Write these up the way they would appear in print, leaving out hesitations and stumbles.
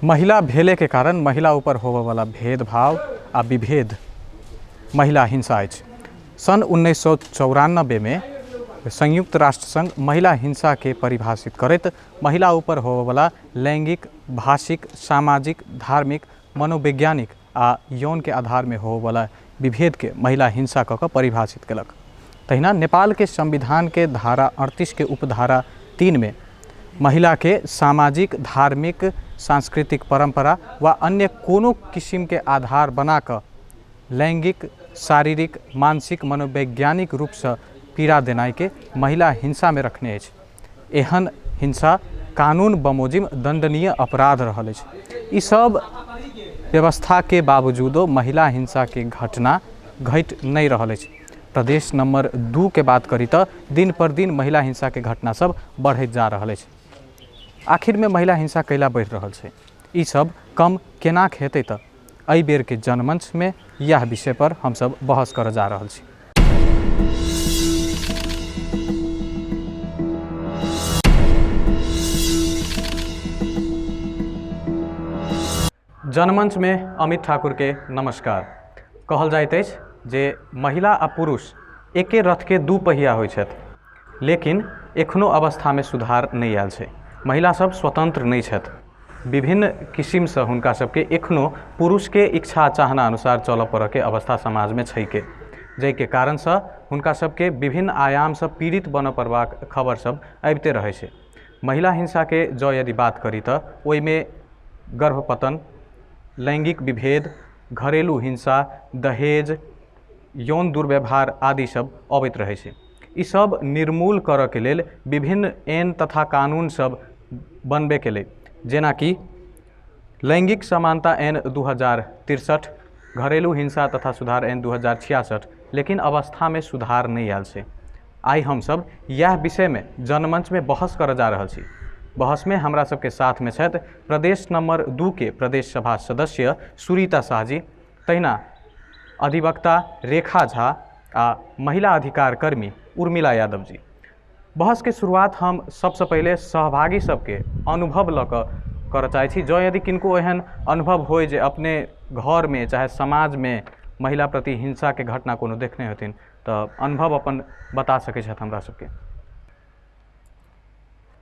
महिला भेलेके कारण महिला ऊपर होबयवला भेदभाव आ विभेद महिला हिंसा अछि। सन् 1994मे संयुक्त राष्ट्र संघ महिला हिंसाके परिभाषित करैत महिला ऊपर होबयवला लैङ्गिक, भाषिक, सामाजिक, धार्मिक, मनोवैज्ञानिक आ यौनके आधारमे होबयवला विभेदके महिला हिंसा कऽ कऽ परिभाषित केलक। तहिना नेपालके संविधानके धारा 38के उपधारा 3मे महिलाके सामाजिक, धार्मिक, सांस्कृतिक परम्परा वा अन्य कोनो किसिमके आधार बना कऽ लैङ्गिक, शारीरिक, मानसिक, मनोवैज्ञानिक रूपसँ पीड़ा देनाइके महिला हिंसामे रखने अछि। एहन हिंसा कानून बमोजिम दण्डनीय अपराध रहल अछि। ई सब व्यवस्थाके बावजूदो महिला हिंसाके घटना घटि नहि रहल अछि। प्रदेश नम्बर 2 के बात करी तऽ दिन पर दिन महिला हिंसाके घटना सब बढ़ैत जा रहल अछि। आखिरमे महिला हिंसा कैला बढ़ि रहल छै? ई सब कम केनाक हेतै तऽ एहि बेरके जनमंचमे इएह विषय पर हमसब बहस करऽ जा रहल छी। जनमंचमे अमित ठाकुरके नमस्कार। कहल जाइत अछि जे महिला आ पुरुष एके रथके दू पहिया होइ छथि, लेकिन एखनो अवस्थामे सुधार नहि आयल छै। महिला सब स्वतंत्र नहि छथि। विभिन्न किसिमसँ हुनका सबके एखनो पुरुषके इच्छा चाहना अनुसार चलऽ पड़ऽके अवस्था समाजमे छैके, जाहिके कारणसँ हुनका सबके विभिन्न आयामसँ पीड़ित बनऽ पड़बाक खबर सब अबिते रहै छै। महिला हिंसाके जँ यदि बात करी तऽ ओहिमे गर्भपतन, लैङ्गिक विभेद, घरेलू हिंसा, दहेज, यौन दुर्व्यवहार आदि सब अबैत रहै छै। ई सब निर्मूल करऽके लेल विभिन्न ऐन तथा कानून सब बनबे केलै, जेनाकि लैङ्गिक समानता ऐन 2063, घरेलू हिंसा तथा सुधार ऐन 2066, लेकिन अवस्थामे सुधार नहि आयल छै। आइ हमसब इएह विषयमे जनमञ्चमे बहस करऽ जा रहल छी। बहसमे हमरा सबके साथमे छथि प्रदेश नम्बर 2 के प्रदेश सभा सदस्य सुरीता शाहजी, तहिना अधिवक्ता रेखा झा आ महिला अधिकार कर्मी उर्मिला यादव जी। बहसके शुरुआत हम सबसँ पहिले सहभागी सबके अनुभव लऽ कऽ करऽ चाहै छी। जँ यदि किनको एहन अनुभव होइ जे अपने घरमे चाहे समाजमे महिला प्रति हिंसाके घटना कोनो देखने हेथिन तऽ अनुभव अपन बता सकै छथि हमरा सबके।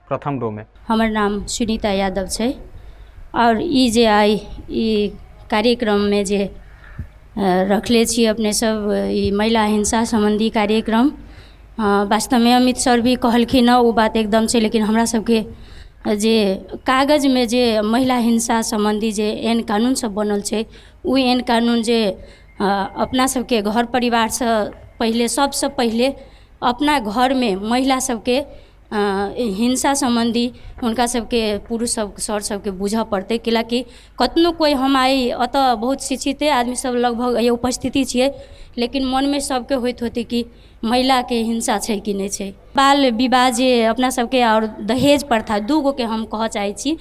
प्रथम रोमे हमर नाम सुनीता यादव छै आओर ई जे आइ ई कार्यक्रममे जे रखले छी अपने सब ई महिला हिंसा सम्बन्धी कार्यक्रम, वास्तवमे अमित सर भी कहलखिन हँ ओ बात एकदम छै, लेकिन हमरा सबके जे कागजमे जे महिला हिंसा सम्बन्धी जे एहन कानून सब बनल छै, ओ एहन कानून जे अपना सबके घर परिवारसँ पहिले सबसँ पहिले अपना घरमे महिला सबके हिंसा सम्बन्धी हुनका सबके पुरुष सब सर सबके बुझऽ पड़तै, कैलाकि कतनो कोइ हम आइ एतऽ बहुत शिक्षिते आदमी सब लगभग उपस्थिति छियै, लेकिन मनमे सबके होइत होतै कि महिलाके हिंसा छै कि नहि छै। बाल विवाह जे अपना सबके आओर दहेज प्रथा दू गोके हम कहऽ चाहै छी।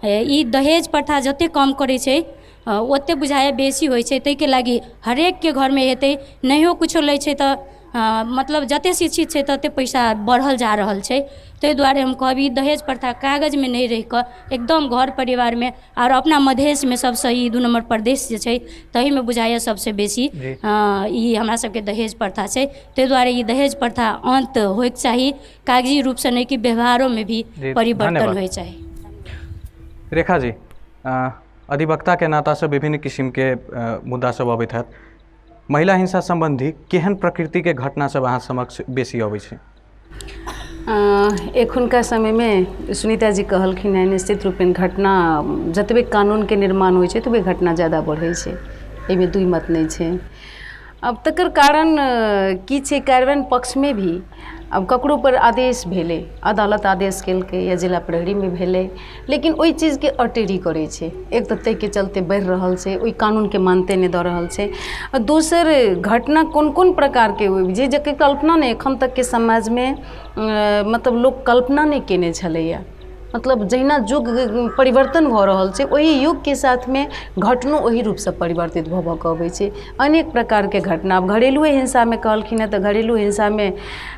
ई दहेज प्रथा जते कम करै छै ओते बुझाइए बेसी होइ छै, ताहिके लागि हरेकके घरमे हेतै, नहियो किछो लै छै तऽ मतलब जते शिक्षित छै तते पैसा बढ़ल जा रहल छै। ताहि दुआरे हम कहब ई दहेज प्रथा कागजमे नहि रहि कऽ एकदम घर परिवारमे आओर अपना मधेशमे सबसँ ई 2 नम्बर प्रदेश जे छै ताहिमे बुझाइए सबसँ बेसी ई हमरा सबके दहेज प्रथा छै। ताहि दुआरे ई दहेज प्रथा अन्त होइके चाही, कागजी रूपसँ नहि कि व्यवहारोमे भी परिवर्तन होइके चाही। रेखा जी, अधिवक्ताके नातासँ विभिन्न किसिमके मुद्दा सब अबैत हैत, महिला हिंसा सम्बन्धी केहन प्रकृतिके घटना सब अहाँ समक्ष बेसी अबै छै? एखुनका समयमे सुनीता जी कहलखिन हँ, निश्चित रूपेण घटना जतबे कानूनके निर्माण होइ छै ओतबे घटना ज्यादा बढ़ै छै, एहिमे दुइ मत नहि छै। आब तकर कारण की छै? कार्यान्वयन पक्षमे भी आब ककरोपर आदेश भेलै, अदालत आदेश केलकै या जिला प्रहरीमे भेलै, लेकिन ओहि चीजके अटेरी करै छै। एक तऽ ताहिके चलते बढ़ि रहल छै, ओहि कानूनके मानते नहि दऽ रहल छै। आओर दोसर घटना कोन कोन प्रकारके होइ जे जकर कल्पना नहि एखन तकके समाजमे मतलब लोक कल्पना नहि कयने छलैए। मतलब जहिना युग परिवर्तन भऽ रहल छै ओहि युगके साथमे घटनो ओहि रूपसँ परिवर्तित भऽ भऽ कऽ अबै छै। अनेक प्रकारके घटना आब घरेलुए हिंसामे कहलखिन हँ तऽ घरेलू हिंसामे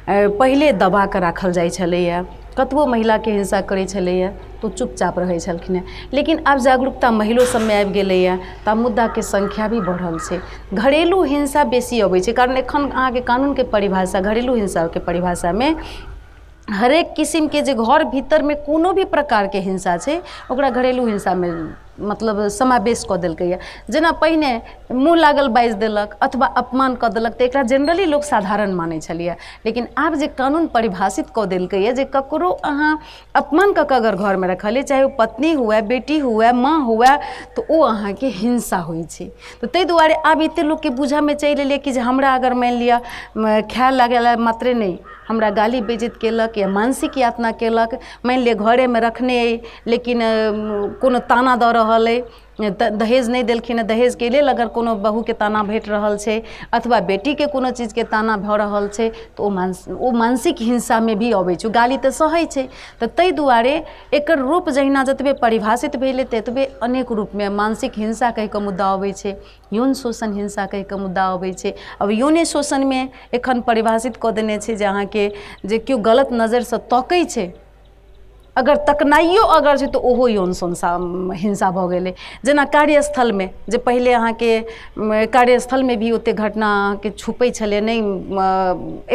पहिले दबाकऽ राखल जाइ छलैए। कतबो महिलाके हिंसा करै छलैए तऽ ओ चुपचाप रहै छलखिन हेँ। लेकिन आब जागरूकता महिलो सबमे आबि गेलैए, तऽ आब मुद्दाके संख्या भी बढ़ल छै। घरेलू हिंसा बेसी अबै छै, कारण एखन अहाँके कानूनके परिभाषा घरेलू हिंसाके परिभाषामे हरेक किसिमके जे घर भीतरमे कोनो भी प्रकारके हिंसा छै ओकरा घरेलू हिंसामे मतलब समावेश कऽ देलकैए। जेना पहिने मुँह लागल बाजि देलक अथवा अपमान कऽ देलक तऽ एकरा जेनरली लोक साधारण मानै छलैए, लेकिन आब जे कानून परिभाषित कऽ देलकैए जे ककरो अहाँ अपमान कऽ कऽ अगर घरमे रखलियै, चाहे ओ पत्नी हुए, बेटी हुए, माँ हुए, तऽ ओ अहाँके हिंसा होइ छै। तऽ ताहि दुआरे आब एतेक लोकके बुझऽमे चलि एलै कि जे हमरा अगर मानि लिअ खाय लागल मात्रे नहि, हमरा गाली बेइज्जत केलक या मानसिक यातना केलक, मानि लिअ घरेमे रखने अइ लेकिन कोनो ताना दऽ रहल अइ, दहेज नहि देलखिन हँ, दहेजके लेल अगर कोनो बहुके ताना भेट रहल छै अथवा बेटीके कोनो चीजके ताना भऽ रहल छै तऽ ओ मानसिक हिंसामे भी अबै छै, ओ गाली तऽ सहै छै। तऽ ताहि दुआरे एकर रूप जहिना जतबे परिभाषित भेलै ततबे अनेक रूपमे मानसिक हिंसा कहि कऽ मुद्दा अबै छै, यौन शोषण हिंसा कहि कऽ मुद्दा अबै छै। आब यौने शोषणमे एखन परिभाषित कऽ देने छै जे अहाँके जे केओ गलत नजरिसँ तकै छै, अगर तकनाइयो अगर छै तऽ ओहो यौन शोषण हिंसा भऽ गेलै। जेना कार्यस्थलमे जे पहिले अहाँके कार्यस्थलमे भी ओतेक घटना अहाँके छुपै छलै नहि,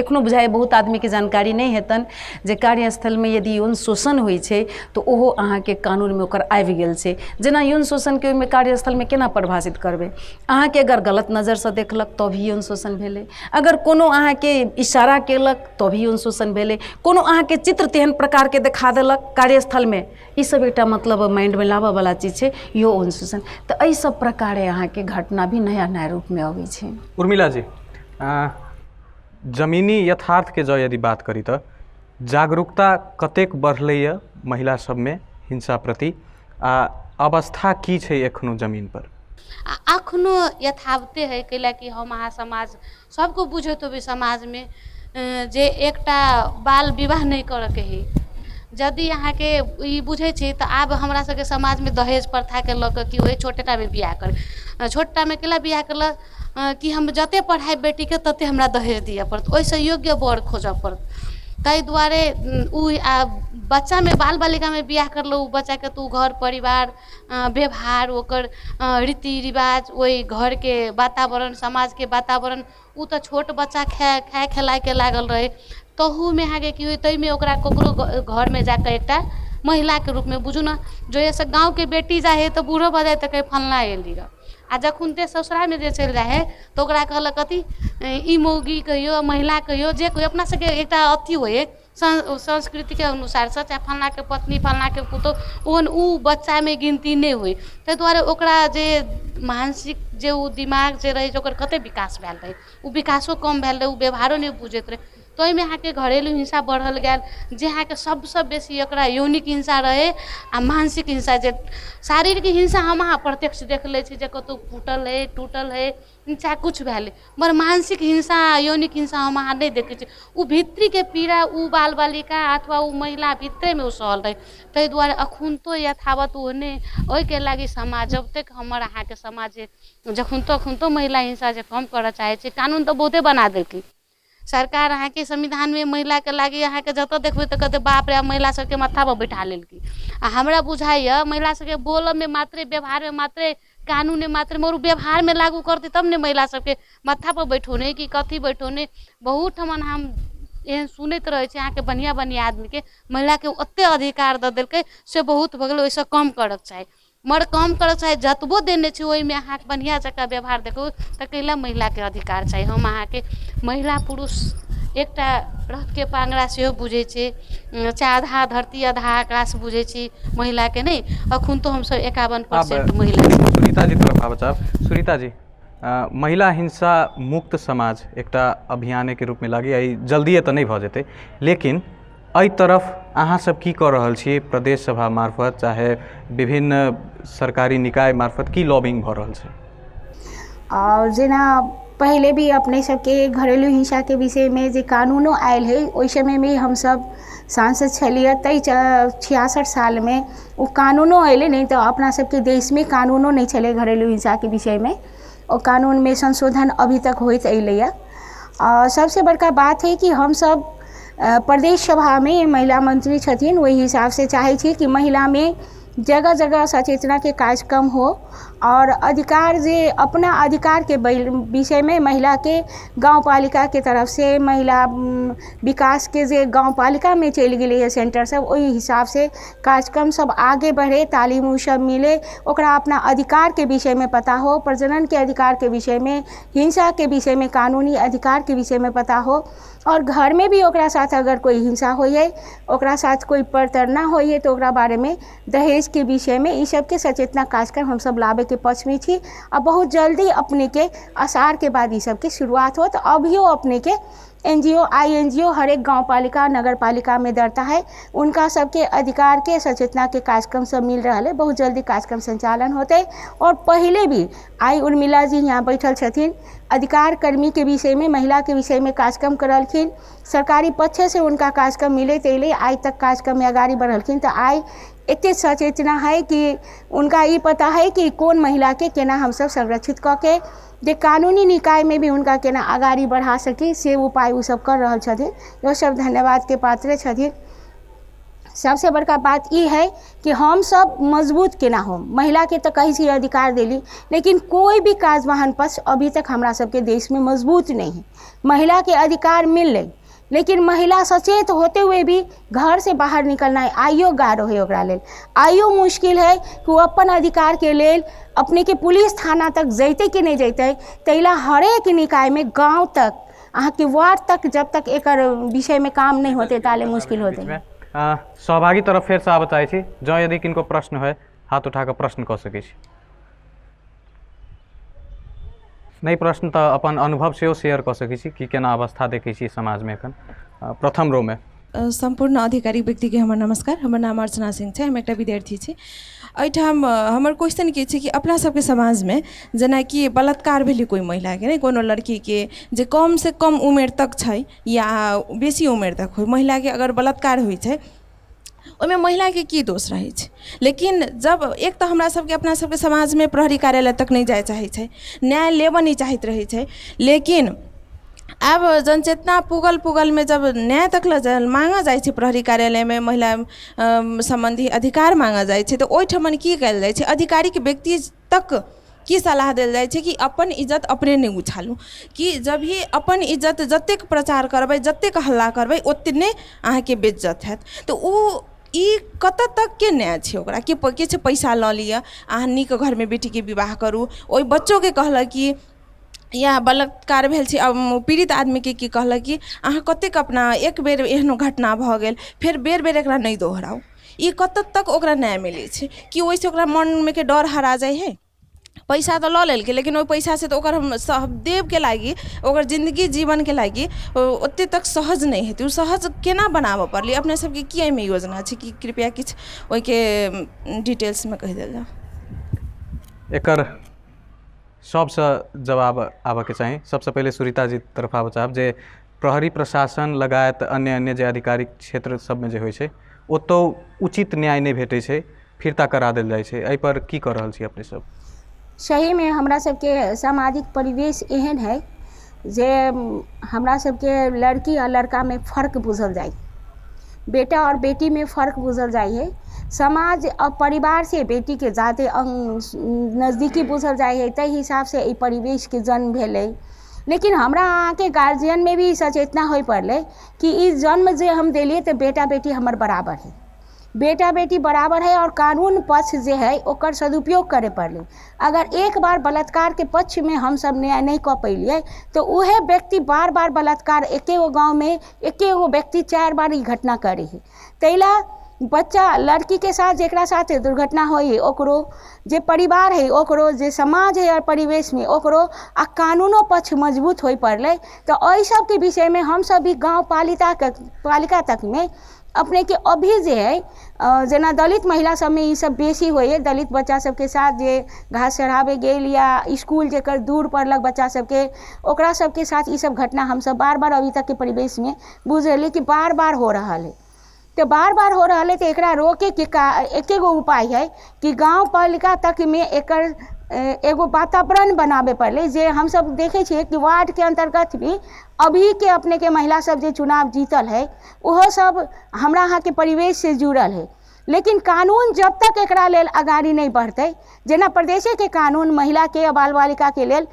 एखनो बुझाइए बहुत आदमीके जानकारी नहि हेतनि जे कार्यस्थलमे यदि यौन शोषण होइ छै तऽ ओहो अहाँके कानूनमे ओकर आबि गेल छै। जेना यौन शोषणके ओहिमे कार्यस्थलमे केना परिभाषित करबै, अहाँके अगर गलत नजरिसँ देखलक तऽ भी यौन शोषण भेलै, अगर कोनो अहाँके इशारा केलक तऽ भी यौन शोषण भेलै, कोनो अहाँके चित्र तेहन प्रकारके देखा देलक कार्यस्थलमे, ई सब एकटा मतलब माइंडमे लाबऽवला चीज छै यौन शोषण। तऽ एहि सब प्रकारे अहाँके घटना भी नया नया रूपमे अबै छै। उर्मिला जी, जमीनी यथार्थके जँ यदि बात करी तऽ जागरूकता कतेक बढ़लैए महिला सबमे हिंसा प्रति, आ अवस्था की छै एखनो जमीन पर? आ अखनो यथावते है, कैला कि हम अहाँ समाज सबके बुझैत होबै समाजमे जे एकटा बाल विवाह नहि करऽके है। यदि अहाँके ई बुझै छी तऽ आब हमरा सबके समाजमे दहेज प्रथाके लऽ कऽ कि ओहि छोटेटामे बियाह करै, छोटटामे कैला बियाह करलक कि हम जते पढ़ायब बेटीके तते हमरा दहेज दिअ पड़त, ओहिसँ योग्य वर खोजऽ पड़त। ताहि दुआरे ओ बच्चामे बाल बालिकामे बियाह करलहुँ ओ बच्चाके तऽ ओ घर परिवार व्यवहार ओकर रीति रिवाज ओहि घरके वातावरण समाजके वातावरण ओ तऽ छोट बच्चा खाय खाय खेलायके लागल रहै, तहूमे अहाँके की होइ ताहिमे ओकरा ककरो घरमे जाकऽ एकटा महिलाके रूपमे बुझू ने, जहियासँ गाँवके बेटी जाइ हइ तऽ बूढ़ो भऽ जाइ तऽ कहै फल्लाँ एली रऽ, आ जखुनते ससुरामे जे चलि जाइ हइ तऽ ओकरा कहलक कथी ई मौगी कहियो महिला कहियो जे कहियो, अपना सबके एकटा अथी होइ हइ संस्कृतिके अनुसारसँ, चाहे फल्लाँके पत्नी फल्लाँके पुतोहु, ओहन ओ बच्चामे गिनती नहि होइ, ताहि दुआरे ओकरा जे मानसिक जे ओ दिमाग जे रहै छै ओकर कते विकास भेल रहै, ओ विकासो कम भेल रहै, ओ व्यवहारो नहि बुझैत रहै। ताहिमे अहाँके घरेलू हिंसा बढ़ल गेल, जे अहाँके सबसँ बेसी एकरा यौनिक हिंसा रहै आ मानसिक हिंसा, जे शारीरिक हिंसा हम अहाँ प्रत्यक्ष देख लै छी जे कतहु फूटल हइ टूटल हइ चाहे किछु भेल हइ, मगर मानसिक हिंसा यौनिक हिंसा हम अहाँ नहि देखै छी। ओ भीतरीके पीड़ा ओ बाल बालिका अथवा ओ महिला भीतरेमे ओ सहल रहै, ताहि दुआरे अखुनतो यथावत ओहने। ओहिके लागि समाज जबतक हमर अहाँके समाज जखुनतो अखुनतो महिला हिंसा जे कम करऽ चाहै छै, कानून तऽ बहुते बना देलकै सरकार अहाँके संविधानमे महिलाके लागि, अहाँके जतऽ देखबै तऽ कहतै बाप रे महिला सबके माथापर बैठा लेलकै। आ हमरा बुझाइए महिला सबके बोलऽमे मात्रे व्यवहारमे मात्रे कानूनमे मात्रे मगर व्यवहारमे लागू करतै तब ने महिला सबके माथापर बैठौने कि कथी बैठौने। बहुत ठमन हम एहन सुनैत रहै छी अहाँके बढ़िआँ बढ़िआँ आदमीके महिलाके ओते अधिकार दऽ देलकै से बहुत भऽ गेलै, ओहिसँ कम करऽके चाही, मगर कम करऽके चाही जतबो देने छै ओहिमे अहाँके बढ़िआँ जकाँ व्यवहार देखू तऽ कैला महिलाके अधिकार चाही। हम अहाँके महिला पुरुष एकटा रथके पाँगरा सेहो बुझै छै, चाहे आधा धरती आधा आकाश बुझै छी महिलाके, नहि अखन तऽ हमसब 51% महिला छी। सुनीता जी तरफ आबऽ चाहब। सुनीता जी, महिला हिंसा मुक्त समाज एकटा अभियानेके रूपमे लागैए, ई जल्दिए तऽ नहि भऽ जेतै, लेकिन एहि तरफ अहाँ सब की कऽ रहल छी प्रदेश सभा मार्फत चाहे विभिन्न सरकारी निकाय मार्फत की लॉबिंग भऽ रहल छै? और जेना पहिले भी अपने सबके घरेलू हिंसाके विषयमे जे कानूनो आयल है, ओहि समयमे हमसब सांसद छलियै, ताहि 66 सालमे ओ कानूनो अयलै, नहि तऽ अपना सबके देशमे कानूनो नहि छलै घरेलू हिंसाके विषयमे। ओ कानूनमे संशोधन अभी तक होइत अयलैए। आ सबसँ बड़का बात है कि हमसब प्रदेश सभामे महिला मंत्री छथिन, ओहि हिसाबसँ चाहै छी कि महिलामे जगह जगह सचेतनाके कार्यक्रम हो आओर अधिकार जे अपना अधिकारके विषयमे महिलाके गाँवपालिकाके तरफसँ महिला विकासके जे गाँवपालिकामे चलि गेलैए सेन्टर सब, ओहि हिसाबसँ कार्यक्रम सब आगे बढ़ै, तालीम ओ सब मिलै, ओकरा अपना अधिकारके विषयमे पता हो, प्रजननके अधिकारके विषयमे, हिंसाके विषयमे, कानूनी अधिकारके विषयमे पता हो। आओर घरमे भी ओकरा साथ अगर कोइ हिंसा होइए, ओकरा साथ कोइ प्रताड़ना होइए, तऽ ओकरा बारेमे दहेजके विषयमे ई सबके सचेतना कार्यक्रम हमसब लाबैके पक्षमे छी। आ बहुत जल्दी अपनेके असारके बाद ई सबके शुरुआत होत। अभियो अपनेके एनजीओ आईएनजीओ हरेक गाँवपालिका नगरपालिकामे दर्ता है, उनका सबके अधिकारके सचेतनाके कार्यक्रम सब मिल रहल है। बहुत जल्दी कार्यक्रम संचालन होतै। और पहिले भी आइ उर्मिला जी यहाँ बैठल छथिन, अधिकार कर्मीके विषयमे महिलाके विषयमे कार्यक्रम करलखिन, सरकारी पक्षसँ उनका कार्यक्रम मिलैत अयलै, आइ तक कार्यक्रममे अगाडि बढ़लखिन। तऽ आइ एते सचेतना है कि उनका ई पता है कि कोन महिलाके केना हमसब संरक्षित कऽ के जे कानूनी निकायमे भी हुनका केना अगाडि बढ़ा सकी, से उपाय ओ सब कर रहल छथिन। ओ सब धन्यवादके पात्र छथिन। सबसे बड़का बात ई है कि हम सब मजबूत केना हो, महिलाके तऽ कहै छी अधिकार देली, लेकिन कोई भी काज वाहन पक्ष अभी तक हमरा सबके देशमे मजबूत नहीं है। महिलाके अधिकार मिललै, लेकिन महिला सचेत होते हुए भी घर से बाहर निकलना आइयो गारो है ओकरा लेल, आइयो मुश्किल है कि ओ अपन अधिकारके लेल अपनेके पुलिस थाना तक जैतै कि नहि जैतै। ताहि ला हरेक निकायमे गाँव तक अहाँके वार्ड तक जब तक एकर विषयमे काम नहि होतै ताले मुश्किल होतै। सहभागी तरफ फेरसँ आबऽ चाहै छी, जँ यदि किनको प्रश्न होइ हाथ उठा कऽ प्रश्न कऽ सकै छी। नहि प्रश्न तऽ अपन अनुभव सेहो शेयर कऽ सकै छी कि केना अवस्था देखै छी समाजमे एखन। प्रथम रोमे सम्पूर्ण आधिकारिक व्यक्तिके हमर नमस्कार। हमर नाम अर्चना सिंह छै, हम एकटा विद्यार्थी छी। एहिठाम हमर क्वेश्चन की छै कि अपना सबके समाजमे जेनाकि बलात्कार भेलै कोइ महिलाके, नहि कोनो लड़कीके जे कमसँ कम उमेर तक छै या बेसी उमेर तक होइ, महिलाके अगर बलात्कार होइ छै ओहिमे महिलाके की दोष रहै छै? लेकिन जब एक तऽ हमरा सबके अपना सबके समाजमे प्रहरी कार्यालय तक नहि जाय चाहै छै, न्याय लेबऽ नहि चाहैत रहै छै, लेकिन आब जनचेतना पुगल पुगलमे जब न्याय तक लए माँगऽ जाइ छै प्रहरी कार्यालयमे, महिला सम्बन्धी अधिकार माँगऽ जाइ छै, तऽ ओहिठमन की कयल जाइ छै, आधिकारिक व्यक्ति तक की सलाह देल जाइ छै कि अपन इज्जत अपने नहि उछालू, कि जब ही अपन इज्जत जतेक प्रचार करबै, जतेक हल्ला करबै, ओतने अहाँके बेइज्जत हैत। तऽ ओ ई कतऽ तकके न्याय छै? ओकरा कि किछु पैसा लऽ लिअ, अहाँ नीक घरमे बेटीके विवाह करू। ओहि बच्चोके कहलक कि या बलात्कार भेल छै पीड़ित आदमीके की कहलक कि अहाँ कतेक अपना एक बेर एहनो घटना भऽ गेल, फेर बेर बेर एकरा नहि दोहराउ। ई कतऽ तक ओकरा न्याय मिलै छै कि ओहिसँ ओकरा मनमे के डर हरा जाइ है? पैसा तऽ लऽ लेलकै, लेकिन ओहि पैसासँ तऽ ओकर सहदेवके लागि ओकर जिन्दगी जीवनके लागि ओते तक सहज नहि हेतै। ओ सहज केना बनाबऽ पड़लै? अपने सबके की एहिमे योजना छै? कि कृपया किछु ओहिके डिटेल्समे कहि देल जाउ। एकर सबसँ जवाब आबऽके चाही। सबसँ पहिले सुरीता जी तरफ आबऽ चाहब जे प्रहरी प्रशासन लगायत अन्य अन्य जे आधिकारिक क्षेत्र सबमे जे होइ छै ओतौ उचित न्याय नहि भेटै छै, फिर्ता करा देल जाइ छै। एहिपर की कऽ रहल छी अपने सब? सहीमे हमरा सबके सामाजिक परिवेश एहन है जे हमरा सबके लड़की आ लड़कामे फर्क बुझल जाइ, बेटा और बेटीमे फर्क बुझल जाइ है। समाज और परिवार से बेटीके जादे नजदीकी बुझल जाइ है, ताहि हिसाबसँ एहि परिवेशके जन्म भेलै। लेकिन हमरा अहाँके गार्जियनमे भी सचेतना होइ पड़लै कि ई जन्म जे हम देलियै तऽ बेटा बेटी हमर बराबर है, बेटा बेटी बराबर है और कानून पक्ष जे है ओकर सदुपयोग करे पड़लै। अगर एक बार बलात्कारके पक्षमे हमसब न्याय नहि कऽ पेलियै तऽ उहे व्यक्ति बार बार बलात्कार एके गो गाँवमे एके गो व्यक्ति 4 बार ई घटना करै है। ताहि ला बच्चा लड़कीके साथ जेकरा साथ दुर्घटना होइ है ओकरो, जे परिवार है ओकरो, जे समाज है और परिवेशमे ओकरो, आ कानूनो पक्ष मजबूत होइ पड़लै। तऽ एहि सबके विषयमे हमसब भी गाँव पालिका तकमे अपनेके अभी जे है जेना दलित महिला सबमे ई सब बेसी होइ है, दलित बच्चा सबके साथ जे घास चढ़ाबै गेल या इसकुल जेकर दूर पड़लक बच्चा सबके, ओकरा सबके साथ ई सब घटना हमसब बार बार अभी तकके परिवेशमे बुझि रहली कि बार बार हो रहल है। तऽ बार बार हो रहल है तऽ एकरा रोकेके का एके गो उपाय है कि गाँव पालिका तकमे एकर एगो वातावरण बनाबे पड़लै। जे हमसब देखै छियै कि वार्डके अन्तर्गत भी अभीके अपनेके महिला सब जे चुनाव जीतल है ओहो सब हमरा अहाँके परिवेशसँ जुड़ल है, लेकिन कानून जब तक एकरा लेल अगाड़ी नहि बढ़तै, जेना प्रदेशेके कानून महिलाके आ बाल बालिकाके लेल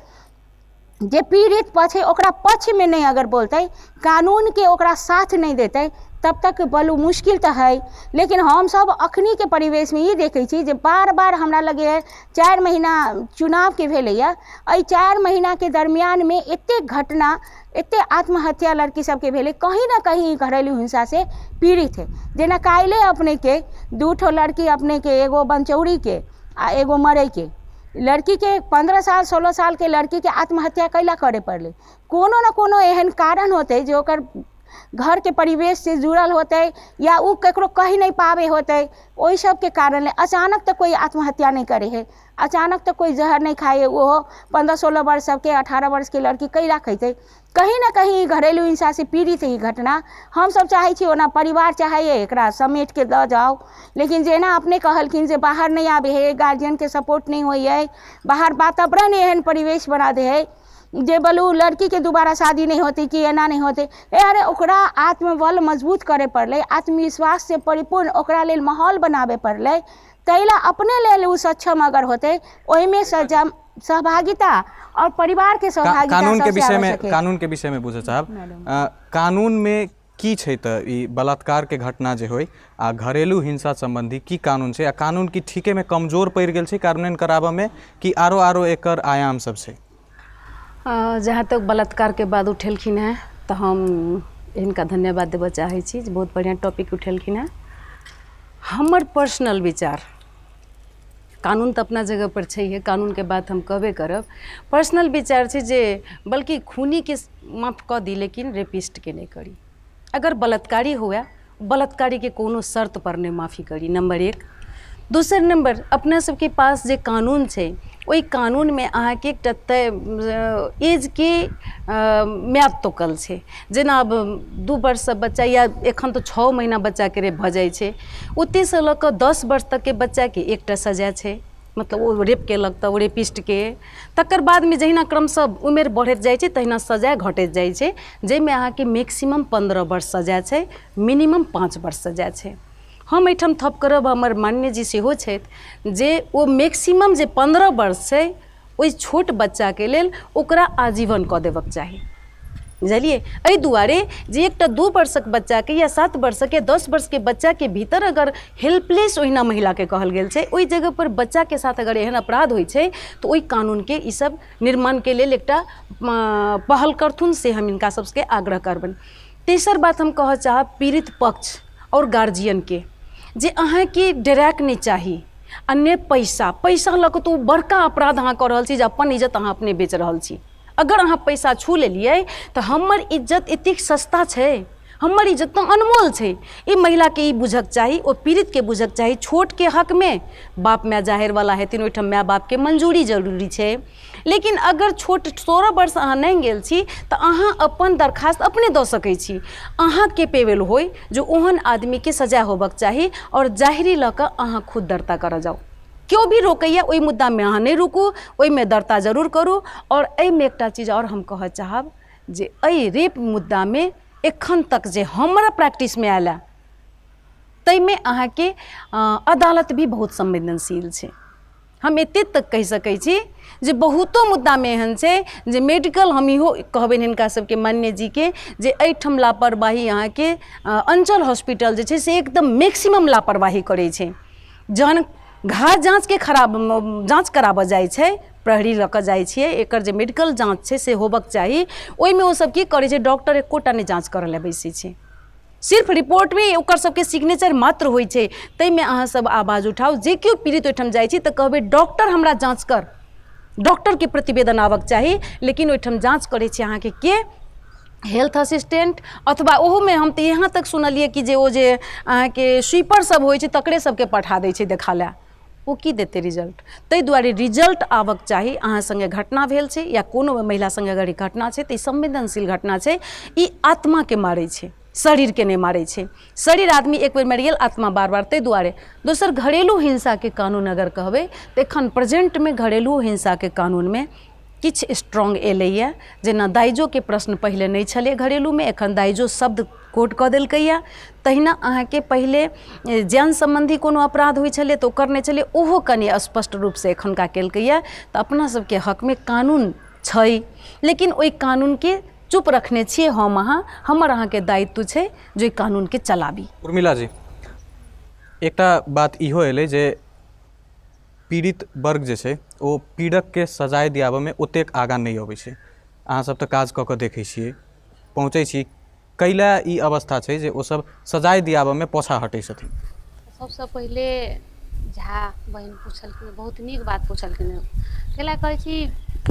जे पीड़ित पक्ष है ओकरा पक्षमे नहि अगर बोलतै, कानूनके ओकरा साथ नहि देतै, तब तक बलू मुश्किल तऽ है। लेकिन हमसब अखनीके परिवेशमे ई देखै छी जे बार बार हमरा लगैए 4 महीना चुनावके भेलैए, एहि 4 महीनाके दरमियानमे एतेक घटना, एतेक आत्महत्या लड़की सबके भेलै, कहीं ना कहीं घरेलू हिंसासँ पीड़ित है। जेना काल्हि अपनेके 2 ठो लड़की अपनेके, एगो बनचौरीके आ एगो मरैके लड़कीके 15 साल 16 सालके लड़कीके आत्महत्या कैला करे पड़लै? कोनो ने कोनो एहन कारण होतै जे ओकर घरके परिवेशसँ जुड़ल होतै या ओ ककरो कहि नहि पाबै होतै, ओहि सबके कारण अचानक तऽ कोइ आत्महत्या नहि करै है, अचानक तऽ कोइ जहर नहि खाइ है। ओहो 15-16 वर्ष सबके 18 वर्षके लड़की कैला खैतै? कहीं ना कहीं घरेलू हिंसासँ पीड़ित है ई घटना। हमसब चाहै छी, ओना परिवार चाहैए एकरा समेटके दऽ जाउ, लेकिन जेना अपने कहलखिन जे बाहर नहि आबै है, गार्जियनके सपोर्ट नहि होइ है, बाहर वातावरण एहन परिवेश बना दे है जे बोलू लड़कीके दोबारा शादी नहि होतै कि एना नहि होतै। अरे ओकरा आत्मबल मजबूत करे पड़लै, आत्मविश्वाससँ परिपूर्ण ओकरा लेल माहौल बनाबे पड़लै, ताहि ला अपने लेल ओ सक्षम अगर होतै, ओहिमे सहभागिता और परिवारके सहभागिता कानून के विषय में, कानून के विषय में बुझे चाहब, कानून में की छै तऽ ई बलात्कार के घटना जे होय आ घरेलू हिंसा संबंधी की कानून छै, आ कानून की ठीके में कमजोर पड़ि गेल छै कार्यान्वयन कराबऽ में कि आरो आरो एकर आयाम सब छै? जहाँ तक बलात्कार के बाद उठेलखिन हेँ तऽ हम हिनका धन्यवाद देबऽ चाहै छी जे बहुत बढ़िआँ टॉपिक उठेलखिन हेँ। हमर पर्सनल विचार, कानून तऽ अपना जगहपर छैहे, कानूनके बात हम कहबे करब, पर्सनल विचार छै जे बल्कि खूनीके माफ कऽ दी लेकिन रेपिस्टके नहि करी। अगर बलात्कारी हुए, बलात्कारीके कोनो शर्तपर नहि माफी करी, नम्बर 1। दोसर नम्बर, अपना सबके पास जे कानून छै ओहि कानूनमे अहाँके एकटा तय एजके म्याद तोकल छै। जेना आब 2 वर्षसँ बच्चा या एखन तऽ 6 महीना बच्चाके रेप भऽ जाइ छै, ओतेसँ लऽ कऽ 10 वर्ष तकके बच्चाके एकटा सजा छै, मतलब ओ रेप केलक तऽ ओ रेपिस्टके। तकर बादमे जहिना क्रमशः उमेर बढ़ैत जाइ छै तहिना सजा घटैत जाइ छै, जाहिमे अहाँके मैक्सिमम 15 वर्ष सजा छै, मिनिमम 5 वर्ष सजा छै। हम एहिठाम थप करब, हमर मान्यजी सेहो छथि, जे ओ मैक्सिमम जे 15 वर्ष छै ओहि छोट बच्चाके लेल ओकरा आजीवन कऽ देबक चाही, बुझलियै? एहि दुआरे जे एकटा 2 वर्षक बच्चाके या 7 वर्षक या 10 वर्षके बच्चाके भीतर अगर हेल्पलेस ओहिना महिलाके कहल गेल छै, ओहि जगहपर बच्चाके साथ अगर एहन अपराध होइ छै तऽ ओहि कानूनके ईसब निर्माणके लेल एकटा पहल करथुन, से हम हिनका सबके आग्रह करबनि। तेसर बात हम कहऽ चाहब पीड़ित पक्ष आओर गार्जियनके, जे अहाँके डराके नहि चाही आ नहि पैसा, पैसा लऽ कऽ तऽ ओ बड़का अपराध अहाँ कऽ रहल छी जे अपन इज्जत अहाँ अपने बेच रहल छी। अगर अहाँ पैसा छू लेलियै तऽ हमर इज्जत एतेक सस्ता छै, हमर इज्जत तऽ अनमोल छै। ई महिलाके ई बुझक चाही, ओ पीड़ितके बुझक चाही, छोटके हकमे बाप माय जाहिरवला हेथिन, ओहिठाम माय बापके मंजूरी जरूरी छै। लेकिन अगर छोट 16 वर्ष अहाँ नहि गेल छी तऽ अहाँ अपन दरखास्त अपने दऽ सकै छी। अहाँके पेबल होइ जे ओहन आदमीके सजा होबक चाही आओर जाहिरी लऽ कऽ अहाँ खुद दर्ता करऽ जाउ। केओ भी रोकैए ओहि मुद्दामे अहाँ नहि रुकू, ओहिमे दर्ता जरूर करू। आओर एहिमे एकटा चीज आओर हम कहऽ चाहब जे एहि रेप मुद्दामे एखन तक जे हमरा प्रैक्टिसमे आयल हँ ताहिमे अहाँके अदालत भी बहुत संवेदनशील छै। हम एतेक तक कहि सकै छी जे बहुतो मुद्दामे एहन छै जे मेडिकल, हम इहो कहबनि हिनका सबके मान्यजीके जे एहिठाम लापरवाही अहाँके अञ्चल हॉस्पिटल जे छै से एकदम मैक्सिमम लापरवाही करै छै। जहन घाव जाँचके खराब जाँच कराबऽ जाइ छै, प्रहरी लऽ कऽ जाइ छियै, एकर जे मेडिकल जाँच छै से होबक चाही, ओहिमे ओसब की करै छै, डॉक्टर एकोटा नहि जाँच करऽ लए बैसै छै, सिर्फ रिपोर्टमे ओकर सबके सिग्नेचर मात्र होइ छै। ताहिमे अहाँ सब आवाज उठाउ, जे केओ पीड़ित ओहिठाम जाइ छी तऽ कहबै डॉक्टर हमरा जाँच कर, डॉक्टरके प्रतिवेदन आबक चाही, लेकिन ओहिठाम जाँच करै छै अहाँके के हेल्थ असिस्टेंट, अथवा ओहोमे हम तऽ यहाँ तक सुनलियै कि जे ओ जे अहाँके स्वीपर सब होइ छै तकरे सबके पठा दै छै देखा लए, ओ की देतै रिजल्ट। ताहि दुआरे रिजल्ट आबक चाही। अहाँ सङ्गे घटना भेल छै या कोनो महिला सङ्गे अगर ई घटना छै तऽ ई संवेदनशील घटना छै, ई आत्माके मारै छै। शरीरके नहि मारै छै। शरीर आदमी एक बेर मरि गेल, आत्मा बार बार। ताहि दुआरे दोसर घरेलू हिंसाके कानून अगर कहबै तऽ एखन प्रेजेन्टमे घरेलू हिंसाके कानूनमे किछु स्ट्रॉन्ग एलैए। जेना दाइजोके प्रश्न पहिले नहि छलै घरेलूमे, एखन दाइजो शब्द कोट कऽ देलकैए। तहिना अहाँके पहिले जान सम्बन्धी कोनो अपराध होइ छलै तऽ ओकर नहि छलै, ओहो कनि स्पष्ट रूपसँ एखुनका केलकैए। तऽ अपना सबके हकमे कानून छै, लेकिन ओहि कानूनके चुप रखने छियै हम अहाँ, हमर अहाँके दायित्व छै जे ओहि कानूनके चलाबी। उर्मिला जी, एकटा बात इहो एलै जे पीड़ित वर्ग जे छै ओ पीड़कके सजाय दियाबऽमे ओतेक आगाँ नहि अबै छै। अहाँ सब तऽ काज कऽ कऽ देखै छियै, पहुँचै छी, कैला ई अवस्था छै जे ओसब सजाय दियाबऽमे पाछाँ हटै छथिन? सबसँ पहिले झा बहिन पुछलखिन, बहुत नीक बात पुछलखिन। कैला कहै छी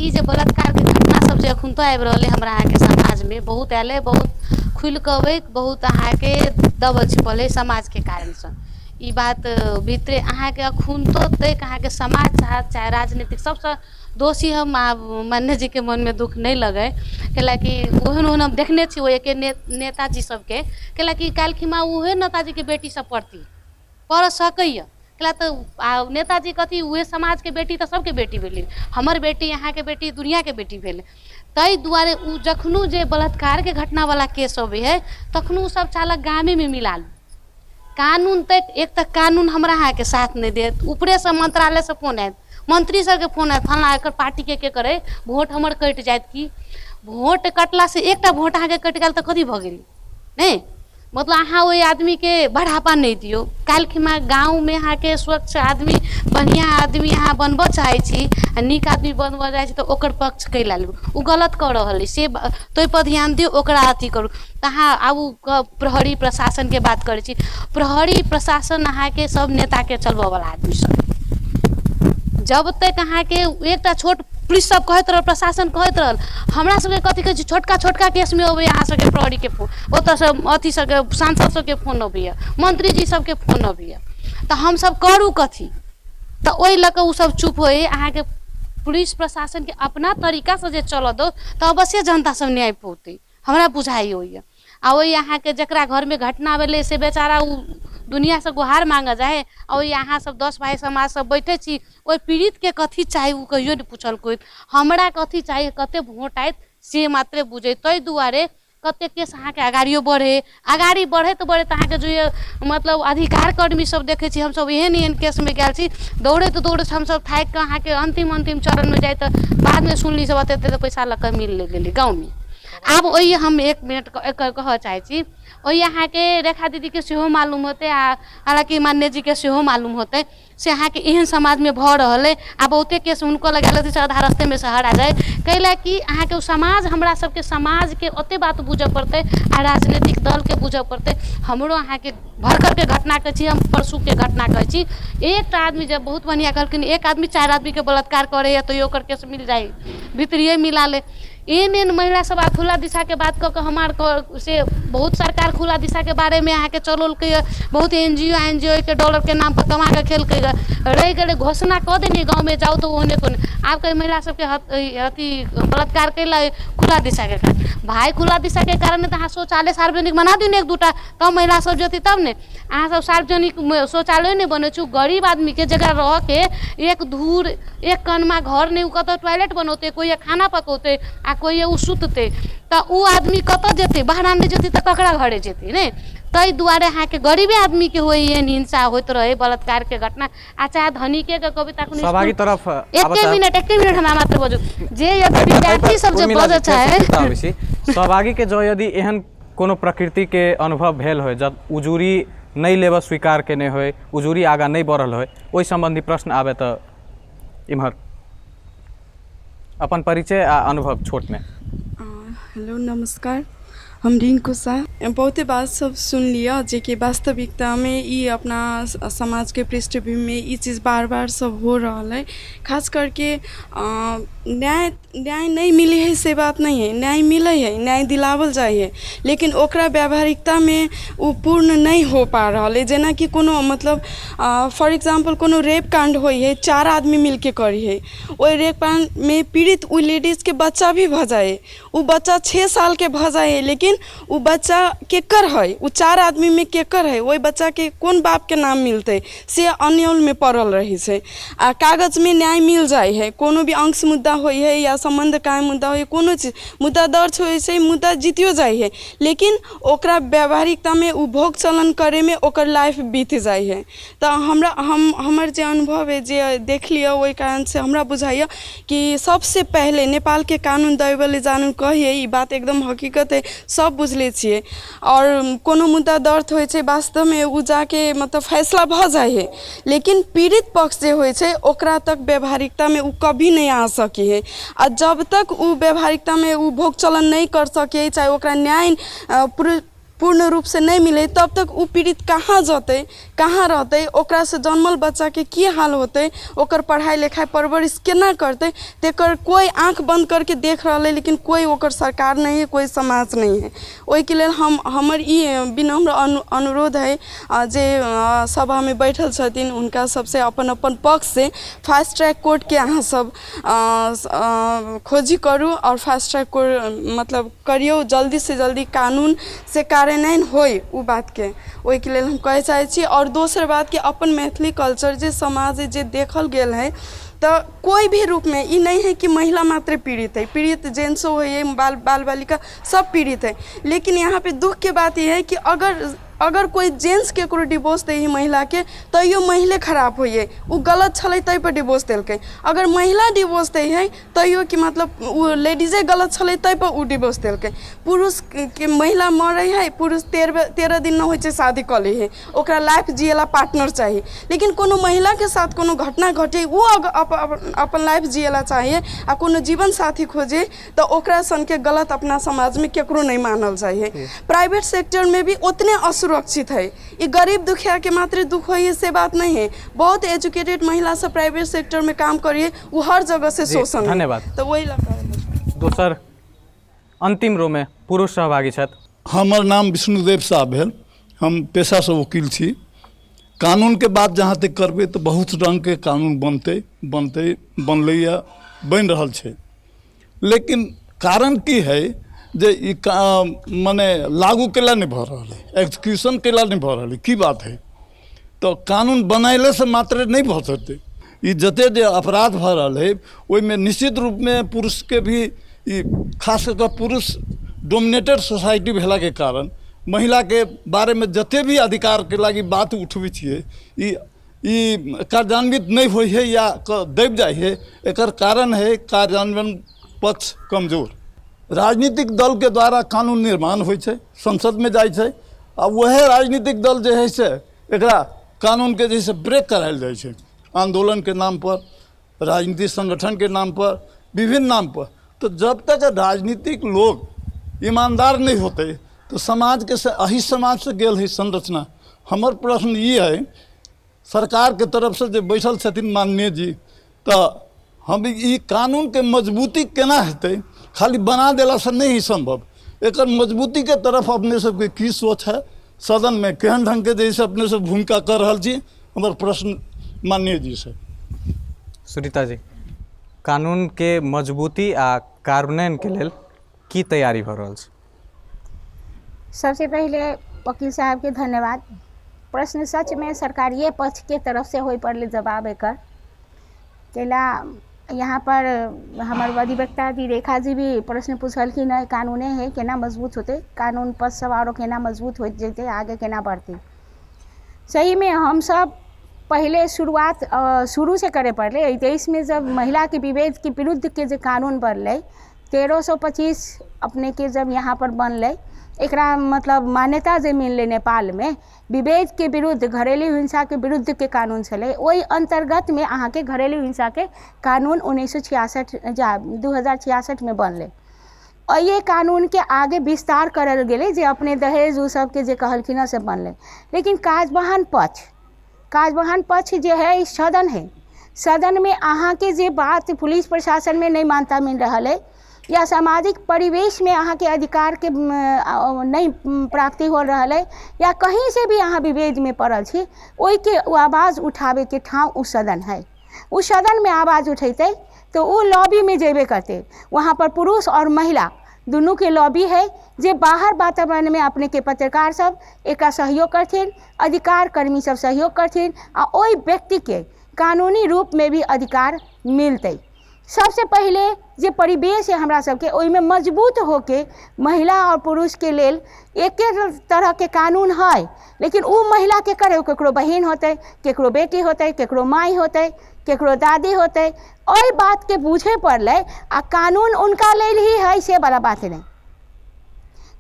ई जे बलात्कारके घटना सब जे एखुनतो आबि रहल अइ हमरा अहाँके समाजमे, बहुत आयल अइ, बहुत खुलि कऽ अबै, बहुत अहाँके दबल छिपल अइ समाजके कारणसँ। ई बात भीतरे अहाँके एखुनतो तक अहाँके समाज चाहत चाहे राजनीतिक, सबसँ दोषी हम आब मान्य जीके मनमे दुःख नहि लगै, कैलाकि ओहन ओहन हम देखने छी ओहिके नेताजी सबके, कैलाकि काल्हिखिमा उहे नेताजीके बेटी सब पढ़ती, पढ़ सकैए। कैला तऽ आ नेताजी कथी उहे समाजके बेटी तऽ सबके बेटी भेलै, हमर बेटी अहाँके बेटी दुनिआँके बेटी भेलै। ताहि दुआरे ओ जखनो जे बलात्कारके घटनावला केस अबै हइ तखनो ओसब चाहलक गामेमे मिला लू। कानून तऽ एक तऽ कानून हमरा अहाँके साथ नहि देत, ऊपरेसँ मंत्रालयसँ फोन आयत, मंत्री सबके फोन आयत, फल्लाँ एकर पार्टीके के करै, वोट हमर कटि जायत। की वोट कटलासँ एकटा वोट अहाँके कटि गेल तऽ कथी भऽ गेल? नहि मतलब अहाँ ओहि आदमीके बढ़ापा नहि दियौ। काल्हिखिमा गाँवमे अहाँके स्वच्छ आदमी, बढ़िआँ आदमी अहाँ बनबऽ चाहै छी आ नीक आदमी बनबऽ चाहै छी तऽ ओकर पक्ष कैला लेबै? ओ गलत कऽ रहल अइ से ताहिपर ध्यान दियौ, ओकरा अथी करू। तऽ अहाँ आब ओ प्रहरी प्रशासनके बात करै छी, प्रहरी प्रशासन अहाँके सब नेताके चलबऽवला आदमी सब। जब तक अहाँके एकटा छोट पुलिस सब कहैत रहल, प्रशासन कहैत रहल, हमरा सबके कथी कहै छै, छोटका छोटका केसमे अबैया अहाँ सबके प्रहरीके फोन, ओतऽसँ अथी सबके सांसद सबके फोन अबैया, मंत्रीजी सबके फोन अबैया, तऽ हमसब करू कथी? तऽ ओहि लऽ कऽ ओसब चुप होइ। अहाँके पुलिस प्रशासनके अपना तरीकासँ जे चलऽ दौ तऽ अवश्ये जनता सब न्याय पौतै, हमरा बुझाइ होइए। आ ओहि अहाँके जकरा घरमे घटना भेलै से बेचारा ओ दुनिआँसँ गुहार माँगऽ जाइ, आ ओहि अहाँ सब 10 भाइ समाज सब बैठै छी, ओहि पीड़ितके कथी चाही ओ कहियो नहि पुछल कोइ, हमरा कथी चाही, कते वोट आयत से मात्रे बुझै। ताहि दुआरे कते केस अहाँके अगाड़ियो बढ़े, अगाड़ी बढ़ैत बढ़ैत अहाँके जे मतलब अधिकार कर्मी सब देखै छी हमसब, एहन एहन केसमे गेल छी, दौड़ैत दौड़ैत हमसब थाकि कऽ अहाँके अन्तिम अन्तिम चरणमे जाइ तऽ बादमे सुनली सब एते एते पैसा लऽ कऽ मिल गेलै गाँवमे। आब ओहि हम 1 मिनट कहऽ चाहै छी, ओहि अहाँके रेखा दीदीके सेहो मालूम होतै आ हालाँकि मान्य जीके सेहो मालूम होतै से अहाँके एहन समाजमे भऽ रहल अइ। आ बहुते केस हुनको लग आयल से आधा रास्तेमे से हरा जाइ, कैला कि अहाँके ओ समाज, हमरा सबके समाजके ओते बात बुझऽ पड़तै आ राजनीतिक दलके बुझऽ पड़तै। हमरो अहाँके भरकरके घटना कहै छी, हम परसूके घटना कहै छी, एकटा आदमी जब बहुत बढ़िआँ कहलखिन, एक आदमी 4 आदमीके बलात्कार करैए तैयो ओकर केस मिल जाइ, भीतरिए मिला ले। एहन एहन महिला सब आ खुला दिशाके बात कऽ कऽ हमार से बहुत सरकार खुला दिशाके बारेमे अहाँके चलौलकै, बहुत N G O N G ओ के डॉलरके नाम पर कमा कऽ खेलकै, रहि गेलै घोषणा कऽ देने गाँवमे जाउ तऽ ओहने कोने। आब कहै महिला सबके अथी बलात्कार कैला खुला दिशाके कारण, भाय खुला दिशाके कारण तऽ अहाँ शौचालय सार्वजनिक बना दियौ ने 1-2टा, तब महिला सब जेतै तब ने। अहाँ सब सार्वजनिक शौचालय नहि बनै छै, गरीब आदमीके जकरा रहऽके एक धूर एक कनमा घर नहि, ओ कतऽ टॉयलेट बनौतै, कोइ खाना पकौतै आ कोइ ओ सुततै, तऽ ओ आदमी कतऽ जेतै? बाहर नहि जेतै तऽ ककरा घरे जेतै? नहि, ताहि दुआरे अहाँके गरीबे आदमीके होइ एहन हिंसा होइत रहै बलात्कारके घटना, आ चाहे धनिके के कहबै तऽ सहभागी तरफ एके मिनट हमरा मात्र बजू, जे यदि विद्यार्थी सब जे बजऽ चाहे सहभागी के जो यदि एहन कोनो प्रकृति के अनुभव भेल होय, जब उजूरी नहि लेबऽ स्वीकार केने होय, उजूरी आगाँ नहि बढ़ल होय, ओहि सम्बन्धी प्रश्न आबे तऽ इम्हर अपन परिचय आ अनुभव छोटमे। हेलो नमस्कार, हम रिंकू शाह। बहुते बात सब सुन लिअ जेकि वास्तविकतामे ई अपना समाजके पृष्ठभूमिमे ई चीज बार बार सब हो रहल है। खास करके न्याय न्याय नहि मिलै है से बात नहि है, न्याय मिलै है, न्याय दिलावल जाइ है, लेकिन ओकरा व्यावहारिकतामे ओ पूर्ण नहि हो पा रहल है। जेनाकि कोनो मतलब फॉर एग्जाम्पल कोनो रेप काण्ड होइ है, 4 आदमी मिलके करी है, ओहि रेप काण्डमे पीड़ित ओहि लेडीजके बच्चा भी भऽ जाइ है, ओ बच्चा 6 सालके भऽ जाइ है, लेकिन ओ बच्चा केकर है, ओ 4 आदमीमे केकर है, ओहि बच्चाके कोन बापके नाम मिलतै, से अन्योलमे पड़ल रहै छै। आ कागजमे न्याय मिल जाइ है, कोनो भी अंश मुद्दा होइ है या सम्बन्ध कायम मुद्दा होइ, कोनो चीज मुद्दा दर्ज होइ छै, मुद्दा जीतियो जाइ है, लेकिन ओकरा व्यावहारिकतामे ओ भोग चलन करैमे ओकर लाइफ बीत जाइ है। तऽ हमरा हमर जे अनुभव है, जे देख लिअ, ओहि कारणसँ हमरा बुझाइए कि सबसँ पहिले नेपालके कानून दैबले जानू कहिए, ई बात एकदम हकीकत है, सब बुझले छियै। आओर कोनो मुद्दा दर्ज होइ छै, वास्तवमे ओ जाके मतलब फैसला भऽ जाइ है, लेकिन पीड़ित पक्ष जे होइ छै ओकरा तक व्यावहारिकतामे ओ कभी नहि आ सकै है। आ जब तक ओ व्यावहारिकतामे ओ भोग चलन नहि कर सकै, चाहे ओकरा न्याय पूर्ण रूपसँ नहि मिलै, तब तक ओ पीड़ित कहाँ जेतै, कहाँ रहतै, ओकरासँ जन्मल बच्चाके की हाल होतै, ओकर पढ़ाइ लिखाइ परवरिश केना करतै, तेकर कोइ आँख बन्द करके देख रहल है, लेकिन कोइ ओकर सरकार नहि है, कोइ समाज नहि है। ओहिके लेल हमर ई विनम्र अनुरोध है जे सभामे बैठल छथिन हुनका सबसँ अपन अपन पक्षसँ फास्ट ट्रैक कोर्टके अहाँ सब खोजी करू आओर फास्ट ट्रैक कोर्ट मतलब करियौ, जल्दीसँ जल्दी कानून से कार्यान्वयन होइ ओ बातके, ओहिके लेल हम कहै चाहै छी। आओर दोसर बात कि अपन मैथिली कल्चर जे समाज जे देखल गेल है, तऽ कोइ भी रूपमे ई नहि है कि महिला मात्र पीड़ित है, पीड़ित जेंट्सो होइ है, बाल बाल बालिका सब पीड़ित है। लेकिन यहाँ पे दुखके बात ई है कि अगर कोइ जेंट्स केकरो डिवोर्स दै है महिलाके, तैयो महिले खराब होइए, ओ गलत छलै ताहि पर डिवोर्स देलकै। अगर महिला डिवोर्स दै है तैयो कि मतलब ओ लेडीजे गलत छलै ताहि पर ओ डिवोर्स देलकै। पुरुषके महिला मरै है, पुरुष 13 दिन नहि होइ छै शादी कऽ लै है, ओकरा लाइफ जिएला पार्टनर चाही। लेकिन कोनो महिलाके साथ कोनो घटना घटे, ओ अपन लाइफ जिएला चाहिए आ कोनो जीवन साथी खोजे, तऽ ओकरा सनके गलत अपना समाजमे केकरो नहि मानल जाइ है। प्राइवेट सेक्टरमे भी उतने असुरक्षित है, ई गरीब दुखियाके मात्र दुख होइ से बात नहीं है, बहुत एजुकेटेड महिला सब प्राइवेट सेक्टर में काम करिए, वो हर जगह से शोषण। धन्यवाद। तऽ वही लऽ। दोसर अंतिम रो में पुरुष सहभागी छथि। हमर नाम विष्णुदेव साह भेल, हम पेशासँ वकील छी। कानूनके बात जहाँ तक करबै तऽ बहुत रङ्गके कानून बनतै बनतै बनलैए, बनि रहल छै, लेकिन कारण की है जे ई मने लागू कैला नहि भऽ रहल है, एक्जीक्यूशन कैला नहि भऽ रहल है, की बात है? तऽ कानून बनैलेसँ मात्र नहि भऽ सकतै। ई जते जे अपराध भऽ रहल है ओहिमे निश्चित रूपमे पुरुषके भी ई खास कऽ कऽ पुरुष डोमिनेटेड सोसाइटी भेलाके कारण महिलाके बारेमे जते भी अधिकारके लागि बात उठबै छियै, ई ई कार्यान्वित नहि होइ है या दबि जाइ है। एकर कारण है कार्यान्वयन पक्ष कमजोर। राजनीतिक दलके द्वारा कानून निर्माण होइ छै, संसदमे जाइ छै, आ वएह राजनीतिक दल जे है से एकरा कानूनके जे से ब्रेक करायल जाइ छै, आन्दोलनके नाम पर, राजनीतिक संगठनके नाम पर, विभिन्न नाम पर। तऽ जब तक राजनीतिक लोग ईमानदार नहि होतै तऽ समाजके से एही समाजसँ गेल है संरचना। हमर प्रश्न ई है सरकारके तरफसँ जे बैठल छथिन माननीय जी, तऽ हम ई कानूनके मजबूती केना हेतै? खाली बना देलासँ नहि है सम्भव, एकर मजबूतीके तरफ अपने सबके की सोच है, सदनमे केहन ढङ्गके जे से अपने सब भूमिका कर रहल छी? हमर प्रश्न माननीय जी से। सुनीता जी, कानूनके मजबूती आ कार्यान्वयनके लेल की तैयारी भऽ रहल छै? सबसे पहिले वकील साहब के धन्यवाद। प्रश्न सच में सरकारिए पक्ष के तरफ से होइ पड़ले जवाब एकर कैला यहाँ पर हमर अधिवक्ता जी रेखा जी भी प्रश्न पूछलखिन है, कानूने है केना मजबूत होतै, कानून पद सब आरो केना मजबूत होइत जेतै, आगे केना बढ़तै। सही में हम सब पहले शुरुआत शुरू से करे पड़लै। एहि देश में जब महिला के विभेद के विरुद्ध के जे कानून बनलै 1325 अपने के जब यहाँ पर बनलै, एकरा मतलब मान्यता जे मिललै नेपालमे, विभेद के विरुद्ध घरेलू हिंसा के विरुद्ध के कानून छलै, ओहि अन्तर्गतमे अहाँके घरेलू हिंसाके कानून 1966 जा 2066 में बनलै। एहि कानूनके आगे विस्तार करल गेलै जे अपने दहेज ओ सबके जे कहलखिन हँ से बनलै। लेकिन काजबहान पक्ष जे है सदन है, सदनमे अहाँके जे बात पुलिस प्रशासनमे नहि मान्यता मिल रहल है या सामाजिक परिवेशमे अहाँके अधिकारके नहि प्राप्ति हो रहल है या कहीं से भी अहाँ विभेदमे पड़ल छी, ओहिके ओ आवाज उठाबैके ठाँव ओ सदन है। ओ सदनमे आवाज उठेतै तऽ ओ लॉबीमे जेबे करतै। वहाँ पर पुरुष आओर महिला दुनूके लॉबी है जे बाहर वातावरणमे अपनेके पत्रकार सब एकरा सहयोग करथिन, अधिकार कर्मी सब सहयोग करथिन आ ओहि व्यक्तिके कानूनी रूपमे भी अधिकार मिलतै। सबसे पहिले जे परिवेश है हमरा सबके ओहिमे मजबूत होके महिला और पुरुषके लेल एके तरहके कानून है, लेकिन ओ महिला के करे, केकरो बहिन होतै, केकरो बेटी होतै, केकरो माइ होतै, केकरो दादी होतै, ओहि बातके बुझे पड़लै आ कानून उनका लेल ही है से वाला बात नहीं,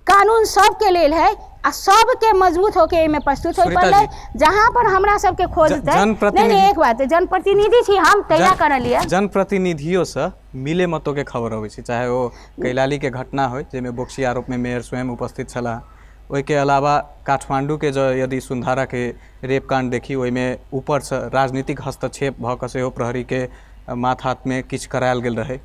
कानून सबके लेल है आ सबके मजबूत होके एहिमे प्रस्तुत होय पड़लै। जहाँ पर हमरा सबके खोजतै नहीं नहीं एक बात, जनप्रतिनिधि छी हम, तैयार करलियै जनप्रतिनिधियों से मिले मतों के खबर अबै छै, चाहे वो कैलाली के घटना हो जाहिमे बोक्सी आरोप में मेयर स्वयं उपस्थित छलाह, ओहिके अलावा काठमांडू के जो यदि सुंधारा के रेप कांड देखी ओहिमे ऊपरसँ राजनीतिक हस्तक्षेप भऽ कऽ सेहो प्रहरी के माथ हाथमे किछु करायल गेल रहै।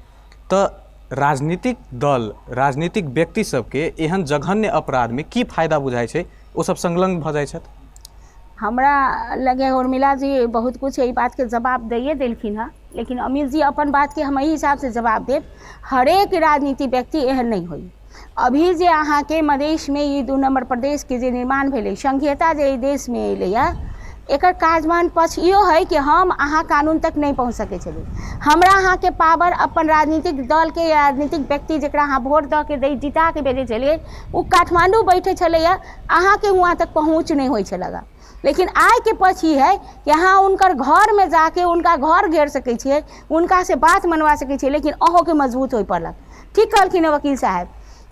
तऽ राजनीतिक दल राजनीतिक व्यक्ति सबके एहन जघन्य अपराधमे की फायदा बुझाइ छै, ओ सब संलग्न भऽ जाइ छथि? हमरा लगे उर्मिला जी बहुत कुछ एहि बातके जवाब दैए देलखिन हँ, लेकिन अमित जी अपन बातके हम एहि हिसाबसँ जवाब देब, हरेक राजनीतिक व्यक्ति एहन नहि होइ। अभी जे अहाँके मधेशमे ई 2 नम्बर प्रदेशके जे निर्माण भेलै, संघीयता जे एहि देशमे अयलैए, एकर काजमान पक्ष इहो है कि हम अहाँ कानून तक नहीं पहुँच सकै छलियै। हमरा अहाँके पावर अपन राजनीतिक दलके या राजनीतिक व्यक्ति जकरा अहाँ वोट दऽ के दै जिताके भेजै छलियै ओ काठमाण्डू बैठे छलैए, अहाँके वहाँ तक पहुँच नहि होइ छलैए। लेकिन आइके पक्ष ई है कि अहाँ हुनकर घरमे जाके हुनका घर घेर सकै छियै, हुनका से बात मनवा सकै छियै, लेकिन अहूँके मजबूत होइ पड़लक। ठीक कहलखिन हँ वकील साहेब,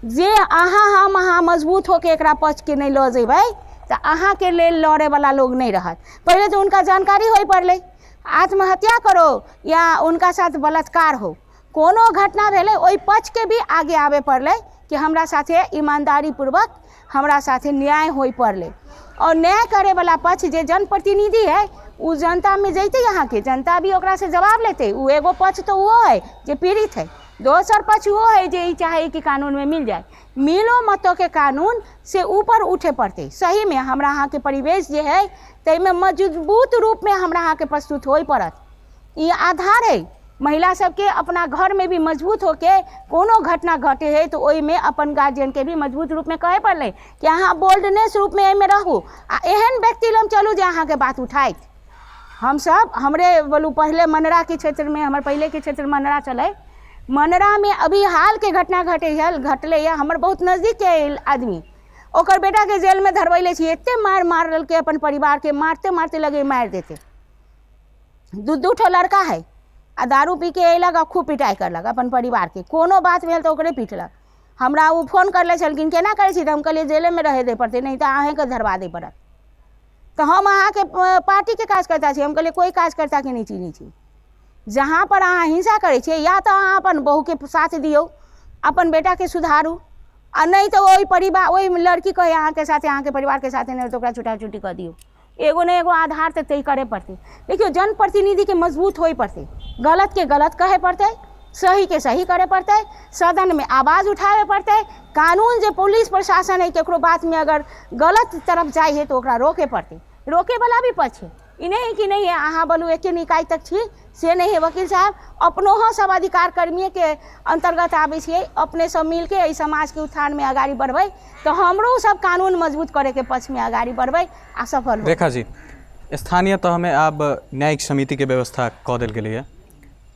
जे अहाँ हम अहाँ मजबूत होके एकरा पक्षके नहि लऽ जेबै तऽ अहाँके लेल लड़ैवला लोग नहि रहत। पहिले तऽ हुनका जानकारी होइ पड़लै, आत्महत्या करो या उनका साथ बलात्कार हो, कोनो घटना भेलै ओहि पक्षके भी आगे आबे पड़लै कि हमरा साथे ईमानदारी पूर्वक हमरा साथे न्याय होइ पड़लै। और न्याय करैवला पक्ष जे जनप्रतिनिधि है ओ जनतामे जैतै, अहाँके जनता भी ओकरासँ जवाब लेतै। ओ एगो पक्ष तऽ ओहो है जे पीड़ित है, दोसर पक्ष वो है जे ई चाहे कि कानूनमे मिल जाए। मिलो मतों के कानून से ऊपर उठे पड़तै। सही में हमरा अहाँके परिवेश जे है ताहिमे मजबूत रूपमे हमरा अहाँके प्रस्तुत होइ पड़त। ई आधार है महिला सबके अपना घरमे भी मजबूत होके कोनो घटना घटे है तो ओहिमे अपन गार्जियनके भी मजबूत रूपमे कहे पड़लै कि अहाँ बोल्डनेस रूपमे एहिमे रहू आ एहन व्यक्ति लग चलू जे अहाँके बात उठाइत। हमसब हमरे बोलू पहले मनराके क्षेत्रमे, हमर पहिलेके क्षेत्र मनरा छलै, मनरामे अभी हालके घटना घटे है घटलै है, हमर बहुत नजदीकके आदमी ओकर बेटाके जेलमे धरबैले छी, एते मारि मारलकै अपन परिवारके, मारते मारते लगे मारि देते। 2-2 ठो लड़का है आ दारू पी के अयलक आ खूब पिटाइ करलक अपन परिवारके, कोनो बात भेल तऽ ओकरे पीटलक। हमरा ओ फोन करले छलखिन केना करै छी, तऽ हम कहलियै जेलेमे रहै दै पड़तै, नहि तऽ अहीँके धरबा दै पड़त। तऽ हम अहाँके पार्टीके कार्यकर्ता छी, हम कहलियै कोइ कार्यकर्ताके नहि चिन्है छी। जहाँ पर अहाँ हिंसा करै छियै या तऽ अहाँ अपन बहुके साथ दियौ, अपन बेटाके सुधारू, आ नहि तऽ ओहि परिवार ओहि लड़की कहै अहाँके साथे अहाँके परिवारके साथे नहि तऽ ओकरा छुटा छुटी कऽ दियौ। एगो ने एगो आधार तऽ तय करे पड़तै। देखियौ जनप्रतिनिधिके मजबूत होइ पड़तै, गलतके गलत कहै पड़तै, सहीके सही करे पड़तै, सदनमे आवाज उठाबे पड़तै। कानून जे पुलिस प्रशासन है केकरो बातमे अगर गलत तरफ जाइ है तऽ ओकरा रोके पड़तै, रोकेवला भी पक्ष है। ई नहीं कि नहीं है अहाँ बोलू एके निकाय तक छी से नहीं है। वकील साहब अपनोहो सब अधिकार कर्मीके अन्तर्गत आबै छियै, अपने सब मिलके एहि समाजके उत्थानमे अगाडि बढ़बै तऽ हमरो सब कानून मजबूत करैके पक्षमे अगाडि बढ़बै आ सफल होबै। रेखा जी, स्थानीय तहमे आब न्यायिक समितिके व्यवस्था कऽ देल गेलैए,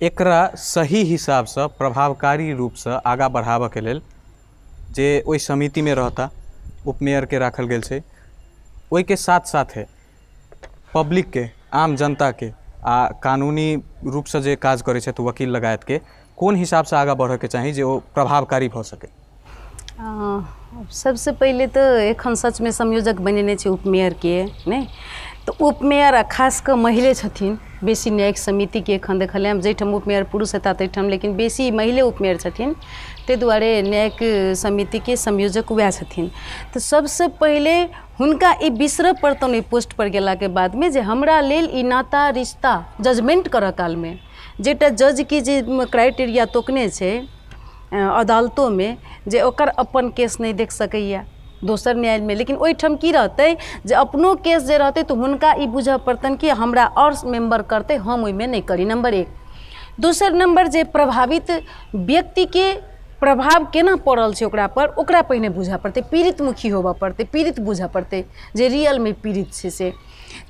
एकरा सही हिसाबसँ प्रभावकारी रूपसँ आगाँ बढ़ाबऽके लेल जे ओहि समितिमे रहता उपमेयरके राखल गेल छै, ओहिके साथ साथे पब्लिकके आम जनताके आ कानूनी रूपसँ जे काज करै छथि वकील लगायतके कोन हिसाबसँ आगाँ बढ़ऽके चाही जे ओ प्रभावकारी भऽ सकै? सबसँ पहिले तऽ एखन सचमे संयोजक बनेने छै उपमेयरके, नहि तऽ उपमेयर आ खास कऽ महिले छथिन बेसी न्यायिक समितिके एखन देखल जाहिठाम उपमेयर पुरुष हेता ताहिठाम, लेकिन बेसी महिले उपमेयर छथिन, ताहि दुआरे न्यायिक समितिके संयोजक वएह छथिन। तऽ सबसँ पहिले हुनका ई बिसरऽ पड़तनि ओहि पोस्टपर गेलाके बादमे जे हमरा लेल ई नाता रिश्ता जजमेंट करऽ कालमे जेटा जजके जे क्राइटेरिया तोकने छै अदालतोमे जे ओकर अपन केस नहि देख सकैए दोसर न्यायालयमे, लेकिन ओहिठाम की रहतै जे अपनो केस जे रहतै तऽ हुनका ई बुझऽ पड़तनि कि हमरा आओर मेम्बर करतै, हम ओहिमे नहि करी, नम्बर 1। दोसर नम्बर जे प्रभावित व्यक्तिके प्रभाव केना पड़ल छै ओकरा पर, ओकरा पहिने बुझऽ पड़तै, पीड़ित मुखी होबऽ पड़तै, पीड़ित बुझऽ पड़तै जे रियलमे पीड़ित छै से।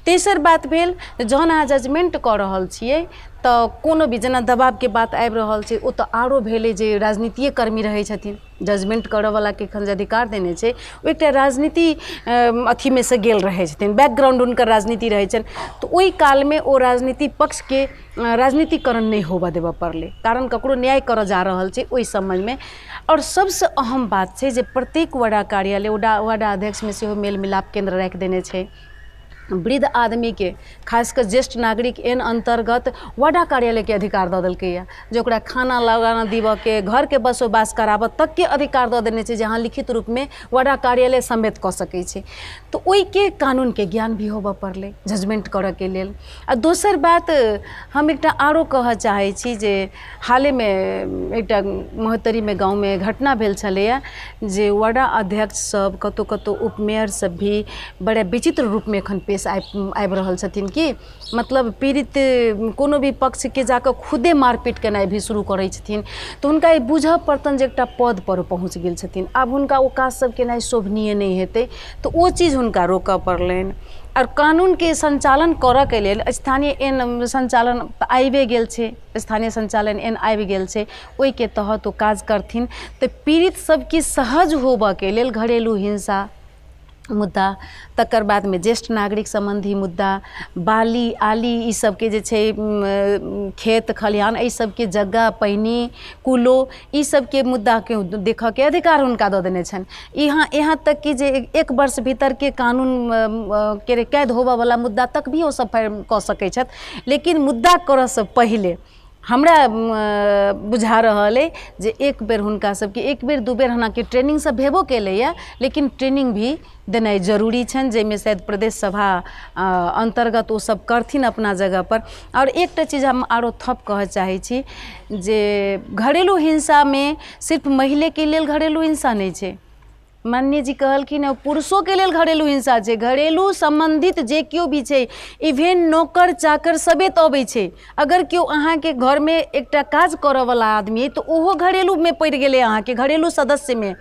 तेसर बात भेल, जहन अहाँ जजमेंट कऽ रहल छियै तऽ कोनो भी जेना दबावके बात आबि रहल छै, ओ तऽ आरो भेलै जे राजनीतिए कर्मी रहै छथिन, जजमेंट करऽवलाके एखन जे अधिकार देने छै ओ एकटा राजनीति अथीमे सँ गेल रहै छथिन, बैकग्राउंड हुनकर राजनीति रहै छनि, तऽ ओहि कालमे ओ राजनीति पक्षके राजनीतिकरण नहि होबऽ देबऽ पड़लै, कारण ककरो न्याय करऽ जा रहल छै ओहि समयमे। आओर सबसँ अहम बात छै जे प्रत्येक वडा कार्यालय वडा अध्यक्षमे सेहो मेल मिलाप केन्द्र राखि देने छै। वृद्ध आदमीके खास कऽ ज्येष्ठ नागरिक एन अन्तर्गत वडा कार्यालयके अधिकार दऽ देलकैए जे ओकरा खाना लगाना देबऽके, घरके बसोबास कराबऽ तकके अधिकार दऽ देने छै, जे अहाँ लिखित रूपमे वडा कार्यालय समेत कऽ सकै छी। तऽ ओहिके कानूनके ज्ञान भी होबऽ पड़लै जजमेंट करऽके लेल। आ दोसर बात हम एकटा आरो कहऽ चाहै छी जे हालेमे एकटा महोत्तरीमे गाँवमे घटना भेल छलैए जे वडा अध्यक्ष सब कतहु कतहु उपमेयर सब भी बड़ा विचित्र रूपमे एखन पेश आबि रहल छथिन कि मतलब पीड़ित कोनो भी पक्षके जाकऽ खुदे मारपीट केनाइ भी शुरू करै छथिन। तऽ हुनका ई बुझऽ पड़तनि जे एकटा पदपर पहुँच गेल छथिन, आब हुनका ओ काज सब केनाइ शोभनीय नहि हेतै, तऽ ओ चीज हुनका रोकऽ पड़लनि। आओर कानूनके सञ्चालन करऽके लेल स्थानीय एन सञ्चालन तऽ आबिए गेल छै, स्थानीय सञ्चालन एन आबि गेल छै, ओहिके तहत ओ काज करथिन तऽ पीड़ित सबके सहज होबऽके लेल घरेलू हिंसा मुद्दा, तकर बादमे ज्येष्ठ नागरिक सम्बन्धी मुद्दा, बाली आली ई सबके जे छै खेत खलिहान एहि सबके जगह पैनी कुलो ई सबके मुद्दाके देखऽके अधिकार हुनका दऽ देने छनि। यहाँ तक कि जे एक वर्ष भीतरके कानून के कैद होबऽवला मुद्दा तक भी ओ सब कऽ सकै छथि, लेकिन मुद्दा करऽसँ पहिले हमरा बुझा रहल अइ जे एक बेर हुनका सबके एक बेर दू बेर हालाँकि ट्रेनिंग सब भेबो केलैए, लेकिन ट्रेनिंग भी देनाइ जरूरी छनि, जाहिमे शायद प्रदेश सभा अन्तर्गत ओ सब करथिन अपना जगहपर। आओर एकटा चीज हम आरो थप कहऽ चाहै छी जे घरेलू हिंसामे सिर्फ महिलेके लेल घरेलू हिंसा नहि छै, माननीय जी कहलखिन हँ पुरुषोके लेल घरेलू हिंसा छै, घरेलू सम्बन्धित जे केओ भी छै, इवेन नौकर चाकर समेत अबै छै। अगर केओ अहाँके घरमे एकटा काज करऽवला आदमी अइ तऽ ओहो घरेलूमे पड़ि गेलै अहाँके घरेलू सदस्यमे,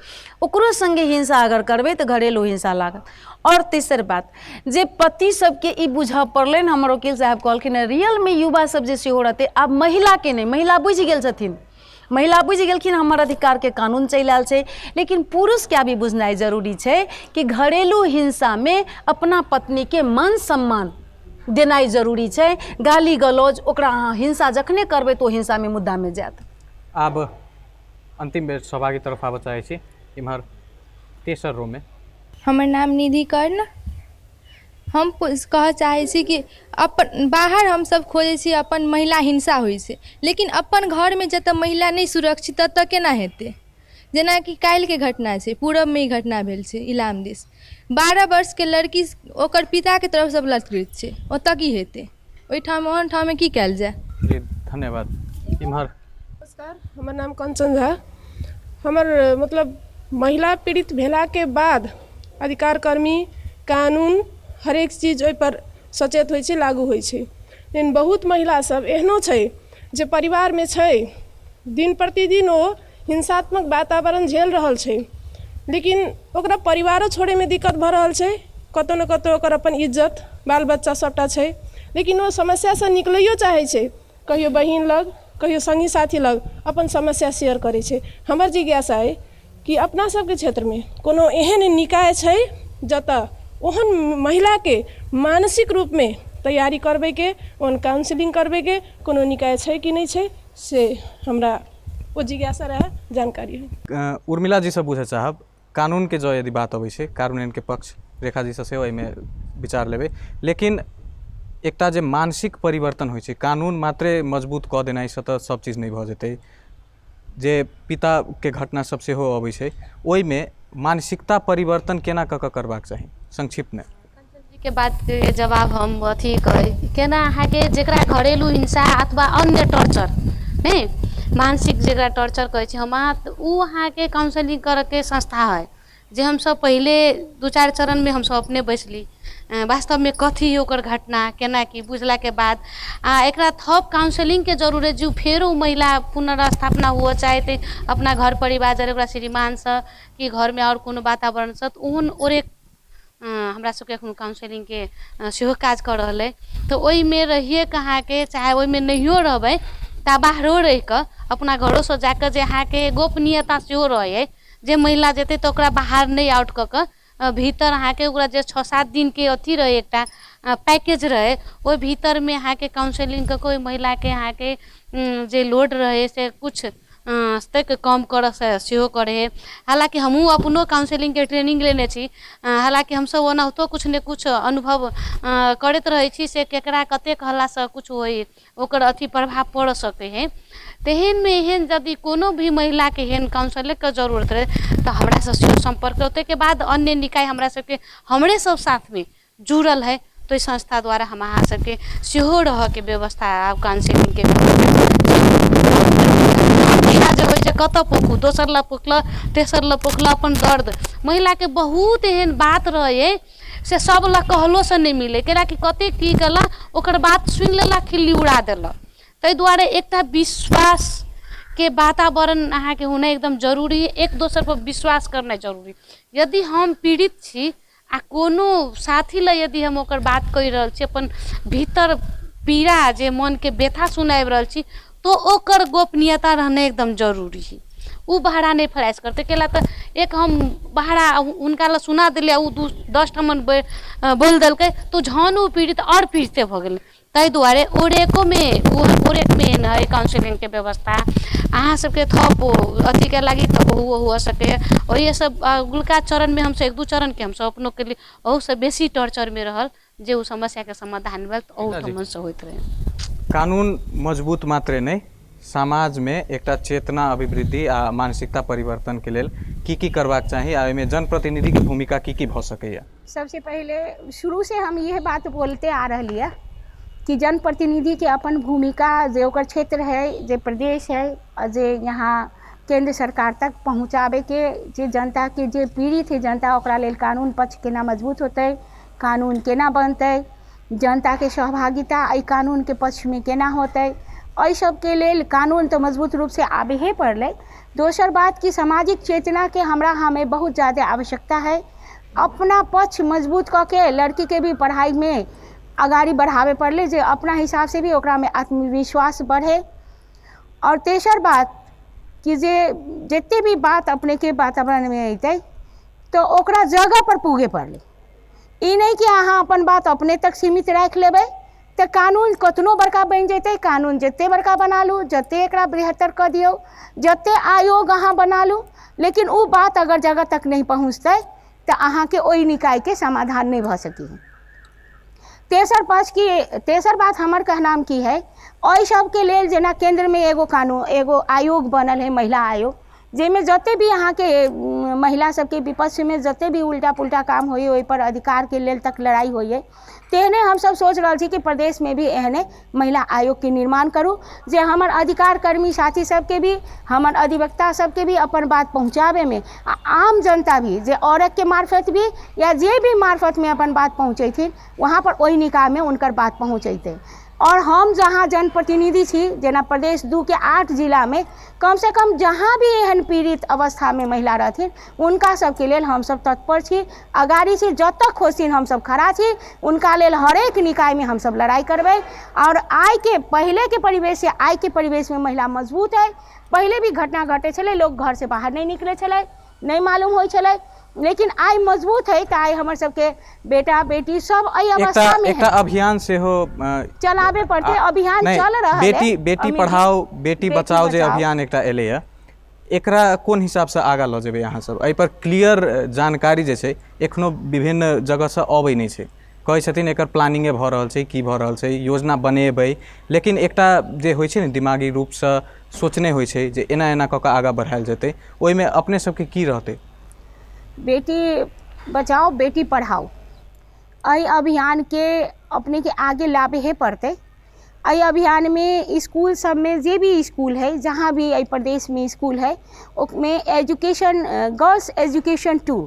ओकरो सङ्गे हिंसा अगर करबै तऽ घरेलू हिंसा लागत। आओर तेसर बात जे पति सबके ई बुझऽ पड़लनि, हमर वकील साहब कहलखिन हँ रियलमे युवा सब जे सेहो रहतै, आब महिलाके नहि, महिला बुझि गेल छथिन, महिला बुझि गेलखिन हमर अधिकारके कानून चलि आयल छै, लेकिन पुरुषके आब ई बुझनाइ जरूरी छै कि घरेलू हिंसामे अपना पत्नीके मान सम्मान देनाइ जरूरी छै। गाली गलौज ओकरा अहाँ हिंसा जखने करबै तऽ ओ हिंसामे मुद्दामे जायत। आब अन्तिम बेर सहभागी तरफ आबऽ चाहै छी, इम्हर तेसर रोमे। हमर नाम निधि कर्ण। हम कहऽ चाहै छी कि अपन बाहर हमसब खोजै छी अपन महिला हिंसा होइ छै, लेकिन अपन घरमे जतऽ महिला नहि सुरक्षित ततऽ केना हेतै। जेनाकि काल्हिके घटना छै, पूरबमे ई घटना भेल छै, इलाम दिस 12 वर्षके लड़की ओकर पिताके तरफसँ बलात्कृत छै, ओतऽ की हेतै? ओहिठाम ओहन ठाममे की कयल जाय? जी धन्यवाद। इम्हर नमस्कार, हमर नाम कंचन झा। हमर मतलब महिला पीड़ित भेलाके बाद अधिकारकर्मी कानून हरेक चीज ओहिपर सचेत होइ छै, लागू होइ छै, लेकिन बहुत महिला सब एहनो छै जे परिवारमे छै, दिन प्रतिदिन ओ हिंसात्मक वातावरण झेल रहल छै, लेकिन ओकरा परिवारो छोड़ैमे दिक्कत भऽ रहल छै, कतहु ने कतहु ओकर अपन इज्जत बाल बच्चा सबटा छै, लेकिन ओ समस्यासँ निकलैयो चाहै छै, कहियो बहिन लग कहियो सङ्गी साथी लग अपन समस्या शेयर करै छै। हमर जिज्ञासा अइ कि अपना सबके क्षेत्रमे कोनो एहन निकाय छै जतऽ ओहन महिलाके मानसिक रूपमे तैयारी करबैके, ओहन काउंसलिंग करबैके कोनो निकाय छै कि नहि छै, से हमरा ओ जिज्ञासा रहै, जानकारी हो। उर्मिला जीसँ बुझऽ चाहब, कानूनके जँ यदि बात अबै छै, कानूनके पक्ष रेखा जीसँ सेहो एहिमे विचार लेबै, लेकिन एकटा जे मानसिक परिवर्तन होइ छै, कानून मात्रे मजबूत कऽ देनाइसँ तऽ सब चीज नहि भऽ जेतै, जे पिताके घटना सब सेहो अबै छै, ओहिमे मानसिकता परिवर्तन केना कऽ कऽ करबाक चाही संक्षिप्तमे? के बातके जवाब हम अथी कहै केना अहाँके जकरा घरेलू हिंसा अथवा अन्य टॉर्चर नहि मानसिक जकरा टॉर्चर कहै छी हम अहाँ, ओ अहाँके काउंसलिंग करऽके संस्था है, जे हमसब पहिले 2-4 चरणमे हमसब अपने बैसली वास्तवमे कथी ओकर घटना केना की बुझलाके बाद आ एकरा थप काउंसलिंगके जरूरत जे फेरो महिला पुनर्स्थापना हुअ चाहतै अपना घर परिवार जरे ओकरा श्रीमानसँ कि घरमे आओर कोनो वातावरणसँ, तऽ ओहन ओरेक हमरा सबके एखन काउंसलिंगके सेहो काज कऽ रहल अइ। तऽ ओहिमे रहिए कऽ अहाँके, चाहे ओहिमे नहियो रहबै तऽ बाहरो रहि कऽ अपना घरोसँ जाकऽ जे अहाँके गोपनीयता सेहो रहै अइ, जे महिला जेतै तऽ ओकरा बाहर नहि आउट कऽ कऽ भीतर अहाँके ओकरा जे 6-7 दिनके अथी रहै, एकटा पैकेज रहै, ओहि भीतरमे अहाँके काउंसलिंग कऽ कऽ ओहि महिलाके अहाँके जे लोड रहै से किछु तक कम करऽ से सेहो करै हइ। हालाँकि हमहूँ अपनो काउंसलिंगके ट्रेनिंग लेने छी, हालाँकि हमसब ओनाहितो किछु ने किछु अनुभव करैत रहै छी, से केकरा कतेक कहलासँ किछु होइ ओकर अथी प्रभाव पड़ऽ सकै हइ। तेहनमे एहन यदि कोनो भी महिलाके एहन काउंसलिंगके जरूरत रहै तऽ हमरासँ सेहो सम्पर्क। ताहिके बाद अन्य निकाय हमरा सबके हमरे सब साथमे जुड़ल है, तऽ ओहि संस्था द्वारा हम अहाँ सबके सेहो रहऽके व्यवस्था आब काउंसलिंगके जे होइ छै कतऽ पोखू, दोसर लग पोखलक तेसर लग पोखलक अपन दर्द। महिलाके बहुत एहन बात रहै से सब लग कहलोसँ नहि मिलै, कैलाकि कतेक की केलक ओकर बात सुनि लेलक खिल्ली उड़ा देलक। ताहि दुआरे एकटा विश्वासके वातावरण अहाँके होनाइ एकदम जरूरी, एक दोसरपर विश्वास करनाइ जरूरी। यदि हम पीड़ित छी आ कोनो साथी लए यदि हम ओकर बात कहि रहल छी, अपन भीतर पीड़ा जे मनके व्यथा सुनाबि रहल छी, तो ओकर गोपनीयता रहनाइ एकदम जरूरी है। ओ बहरा नहि फ्लैश करतै, कैला तऽ एक हम बहरा हुनका लए सुना देलियै, ओ 10 ठमन बोलि देलकै तऽ जहन ओ पीड़ित आओर पीड़िते भऽ गेलै। ताहि दुआरे ओरेकोमे ओरेकमे एहन हइ काउंसलिंगके व्यवस्था। अहाँ सबके थप अथीके लागि तऽ ओहो हुअ सकैए। ओहिए सब अगुलका चरणमे हमसब 1-2 चरणके हमसब अपनो केलियै, ओहूसँ बेसी टॉर्चरमे रहल जे ओ समस्याके समाधान भेल तऽ ओहू ठमनसँ होइत रहै। कानून मजबूत मात्रे नहि, समाजमे एकटा चेतना अभिवृद्धि आ मानसिकता परिवर्तनके लेल की की करबाक चाही आ एहिमे जनप्रतिनिधिके भूमिका की की भऽ सकैए? सबसे पहिले शुरू से हम यह बात बोलते आ रही है कि जनप्रतिनिधि के अपन भूमिका जे ओकर क्षेत्र है, जे प्रदेश है और जे यहाँ केंद्र सरकार तक पहुँचाबे के, जे जनता के जे पीड़ित है जनता ओकरा लेल कानून पक्ष केना मजबूत होतै, कानून केना बनतै, जनता के सहभागिता एहि कानून के पक्ष में केना होतै, एहि सबके लेल कानून तो मजबूत रूप से आबे ही पड़लै। दोसर बात कि सामाजिक चेतना के हमरा हमें बहुत ज़्यादा आवश्यकता है। अपना पक्ष मजबूत कऽ के लड़की के भी पढ़ाई में अगाड़ी बढ़ावे पड़लै, जे अपना हिसाब से भी ओकरा में आत्मविश्वास बढ़े। और तेसर बात कि जे जते भी बात अपने के वातावरण में अयतै तो ओकरा जगह पर पुगे पड़लै। ई नहीं कि अहाँ अपन बात अपने तक सीमित राखि लेबै तऽ कानून कतनो बड़का बनि जेतै, कानून जते बड़का बना लू, जते एकरा बृहत्तर कऽ दियौ, जते आयोग अहाँ बना लू, लेकिन ओ बात अगर जगह तक नहीं पहुँचतै तऽ अहाँके ओहि निकायके समाधान नहि भऽ सकी। तेसर पक्ष की तेसर बात हमर कहनाम की है, एहि सबके लेल जेना केंद्रमे एगो कानून एगो आयोग बनल है महिला आयोग, जाहिमे जते भी अहाँके महिला सबके विपक्षमे जते भी उल्टा पुल्टा काम होइए ओहिपर अधिकारके लेल तक लड़ाइ होइए, तेहने हमसब सोच रहल छी कि प्रदेशमे भी एहने महिला आयोगके निर्माण करू, जे हमर अधिकार कर्मी साथी सबके भी, हमर अधिवक्ता सबके भी अपन बात पहुँचाबैमे आ आम जनता भी जे औरतके मार्फत भी या जे भी मार्फतमे अपन बात पहुँचैथिन वहाँ पर ओहि निकायमे हुनकर बात पहुँचैतै। और हम जहाँ जनप्रतिनिधि छी, जेना प्रदेश 2 के 8 जिलामे कमसँ कम जहाँ भी एहन पीड़ित अवस्थामे महिला रहथिन उनका सबके लेल हमसब तत्पर छी, अगाड़ी छी, जतऽ खोजथिन हमसब खड़ा छी, उनका लेल हरेक निकायमे हमसब लड़ाइ करबै। और आइके पहिलेके परिवेश से आइके परिवेशमे महिला मजबूत है। पहिले भी घटना घटै छलै, लोग घरसँ बाहर नहि निकलै छलै, नहि मालूम होइ छलै, लेकिन आइ मजबूत है तऽ आइ हमर सबके बेटा बेटी सब एहि अवस्था में एकटा अभियान सेहो चलाबे पड़तै, अभियान चल रहल है, बेटी बेटी पढ़ाओ बेटी बचाओ जे अभियान एकटा एलैया, एकरा कोन हिसाबसँ आगाँ लऽ जेबै अहाँ सब? एहि पर क्लियर जानकारी जे छै एखनो विभिन्न जगहसँ अबै नहि छै, कहै छथिन एकर प्लानिंगे भऽ रहल छै, की भऽ रहल छै, योजना बनेबै, लेकिन एकटा जे होइ छै ने दिमागी रूपसँ सोचने होइ छै जे एना एना कऽ कऽ आगाँ बढ़ायल जेतै, ओहिमे अपने सबके की रहतै? बेटी बचाओ बेटी पढ़ाओ एहि अभियानके अपने के आगे लाबे हे पड़तै। एहि अभियानमे स्कूल सबमे जे भी स्कूल है, जहाँ भी एहि प्रदेशमे स्कूल है, ओहिमे एजुकेशन गर्ल्स एजुकेशन 2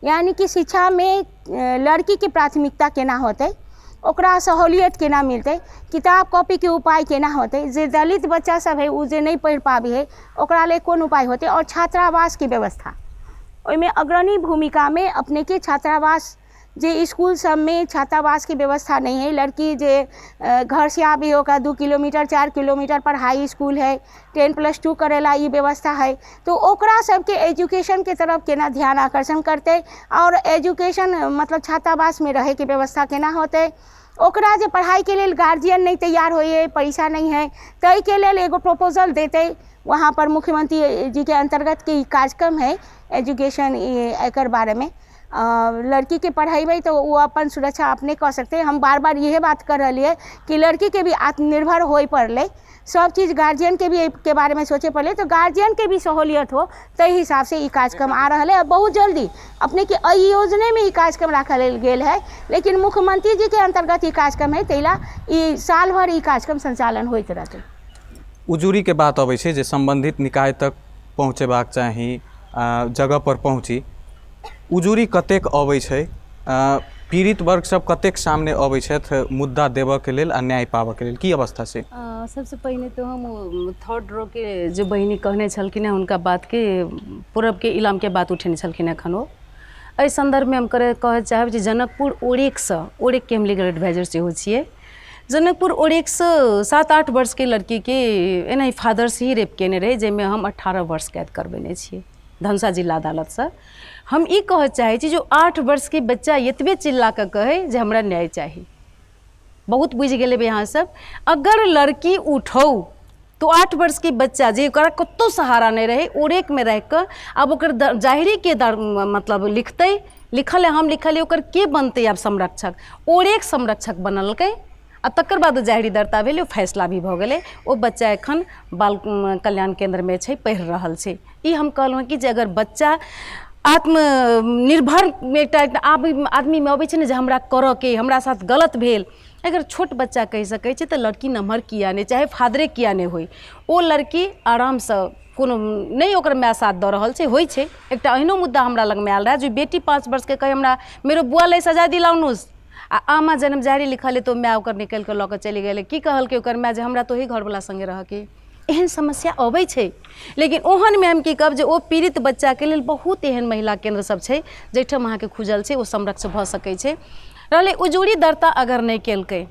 यानी कि शिक्षामे लड़कीके प्राथमिकता केना होतै, ओकरा सहूलियत केना मिलतै, किताब कॉपीके उपाय केना होतै, जे दलित बच्चा सब है ओ जे नहि पढ़ि पाबै है ओकरा लेल कोन उपाय होतै, आओर छात्रावासके व्यवस्था। ओहिमे अग्रणी भूमिकामे अपनेके छात्रावास, जे इसकुल सबमे छात्रावासके व्यवस्था नहि है, लड़की जे घरसँ आबै है ओकरा 2 किलोमीटर 4 किलोमीटर पर हाई इसकुल है, 10+2 करेला ई व्यवस्था है, तो ओकरा सबके एजुकेशनके तरफ केना ध्यान आकर्षण करतै, आओर एजुकेशन मतलब छात्रावासमे रहैके व्यवस्था केना होतै, ओकरा जे पढ़ाइके लेल गार्जियन नहि तैयार होइ है, पैसा नहि है, ताहिके लेल एगो प्रपोजल देतै। वहाँ पर मुख्यमंत्री जी के अंतर्गत के ई कार्यक्रम है एजुकेशन, एकर बारेमे लड़कीके पढ़ेबै तऽ ओ अपन सुरक्षा अपने कऽ सकतै। हम बार बार इहे बात कर रहलियै कि लड़कीके भी आत्मनिर्भर होइ पड़लै, सब चीज गार्जियनके भी एहिके बारेमे सोचै पड़लै, तऽ गार्जियनके भी सहूलियत हो ताहि हिसाबसँ ई कार्यक्रम आ रहल है। बहुत जल्दी अपनेके एहि योजनेमे ई कार्यक्रम राखल गेल है, लेकिन मुख्यमंत्री जी के अंतर्गत ई कार्यक्रम है, ताहि ला ई साल भरि ई कार्यक्रम संचालन होइत रहतै। उजूरीके बात अबै छै जे सम्बन्धित निकाय तक पहुँचेबाक चाही, जगह पर पहुँची, उजूरी कतेक अबै छै, पीड़ित वर्ग सब कतेक सामने अबै छथि मुद्दा देबऽके लेल आ न्याय पाबऽके लेल, की अवस्था छै? सबसँ पहिने तऽ हम थर्ड रो के जे बहिनी कहने छलखिन हेँ हुनका बातके, पूरबके इलामके बात उठेने छलखिन हेँ एखन ओ, एहि सन्दर्भमे हम कहऽ चाहब जे जनकपुर ओरेकसँ, ओरेकके हम लीगल एडवाइजर सेहो छियै, जनकपुर ओरेकसँ 7-8 वर्षके लड़कीके एनाही फादर्स ही रेप केने रहै, जाहिमे हम 18 वर्ष कैद करबेने छियै धनुषा जिला अदालतसँ। हम ई कहऽ चाहै छी जो 8 वर्षके बच्चा एतबे चिल्ला कऽ कहै जे हमरा न्याय चाही, बहुत बुझि गेल हेबै अहाँ सब, अगर लड़की उठौ तो 8 वर्षके बच्चा जे ओकरा कतहु सहारा नहि रहै, ओरेकमे रहिकऽ आब ओकर जाहिरीके मतलब लिखतै, लिखल हम लिखलियै, ओकर के बनतै आब संरक्षक, ओरेक संरक्षक बनलकै, आ तकर बाद ओ जाहिरी दर्ता भेलै, ओ फैसला भी भऽ गेलै, ओ बच्चा एखन बाल कल्याण केन्द्रमे छै, पढ़ि रहल छै। ई हम कहलहुँ कि जे अगर बच्चा आत्मनिर्भर एकटा आदमीमे अबै छै ने जे हमरा करऽके, हमरा साथ गलत भेल, अगर छोट बच्चा कहि सकै छै तऽ लड़की नमहर किया नहि, चाहे फादरे किया नहि होइ, ओ लड़की आरामसँ कोनो नहि ओकर माय साथ दऽ रहल छै, होइ छै। एकटा एहनो मुद्दा हमरा लगमे आयल रहए जे बेटी 5 वर्षके कहै हमरा मेरो बुआलाई सजा दिलाउनुहोस्, आ आमा जन्म जारी लिखल है तऽ माय ओकर निकलि कऽ लऽ कऽ चलि गेलै, की कहलकै ओकर माय जे हमरा तऽ ओही घरवला सङ्गे रहऽके। एहन समस्या अबै छै, लेकिन ओहनमे हम की कहब जे ओ पीड़ित बच्चाके लेल बहुत एहन महिला केन्द्र सब छै जाहिठाम अहाँके खुजल छै, ओ संरक्षण भऽ सकै छै। रहलै उजूरी दर्ता अगर नहि केलकै,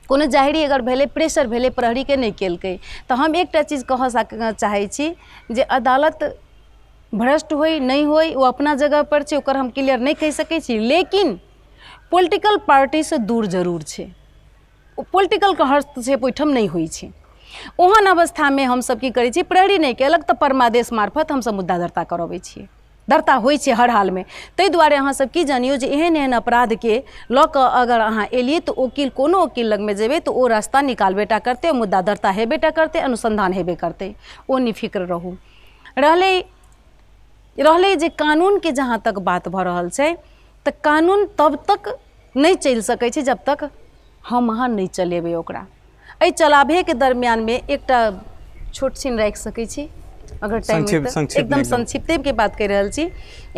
कोनो जाहिरी अगर भेलै, प्रेशर भेलै प्रहरीके नहि केलकै, तऽ हम एकटा चीज कहऽ चाहै छी जे अदालत भ्रष्ट होइ नहि होइ ओ अपना जगहपर छै, ओकर हम क्लियर नहि कहि सकै छी, लेकिन पोलिटिकल पार्टीसँ दूर जरूर छै, ओ पोलिटिकलके हस्तक्षेप ओहिठाम नहि होइ छै। ओहन अवस्थामे हमसब की करै छी, प्रहरी नहि केलक तऽ परमादेश मार्फत हमसब मुद्दा दर्ता करबै छियै, दर्ता होइ छै हर हालमे। ताहि दुआरे अहाँसब की जानियौ जे एहन एहन अपराधके लऽ कऽ अगर अहाँ एलियै तऽ ओकील, कोनो ओकील लगमे जेबै तऽ ओ रास्ता निकालबे टा करतै, मुद्दा दर्ता हेबे टा करतै, अनुसन्धान हेबे करतै, ओ निफिक्र रहू। रहलै जे कानूनके जहाँ तक बात भऽ रहल छै तऽ कानून तब तक नहि चलि सकै छै जब तक हम अहाँ नहि चलेबै ओकरा। एहि चलाबैके दरमियानमे एकटा छोट छिन राखि सकै छी अगर टाइम, एकदम संक्षिप्तेके बात कहि रहल छी।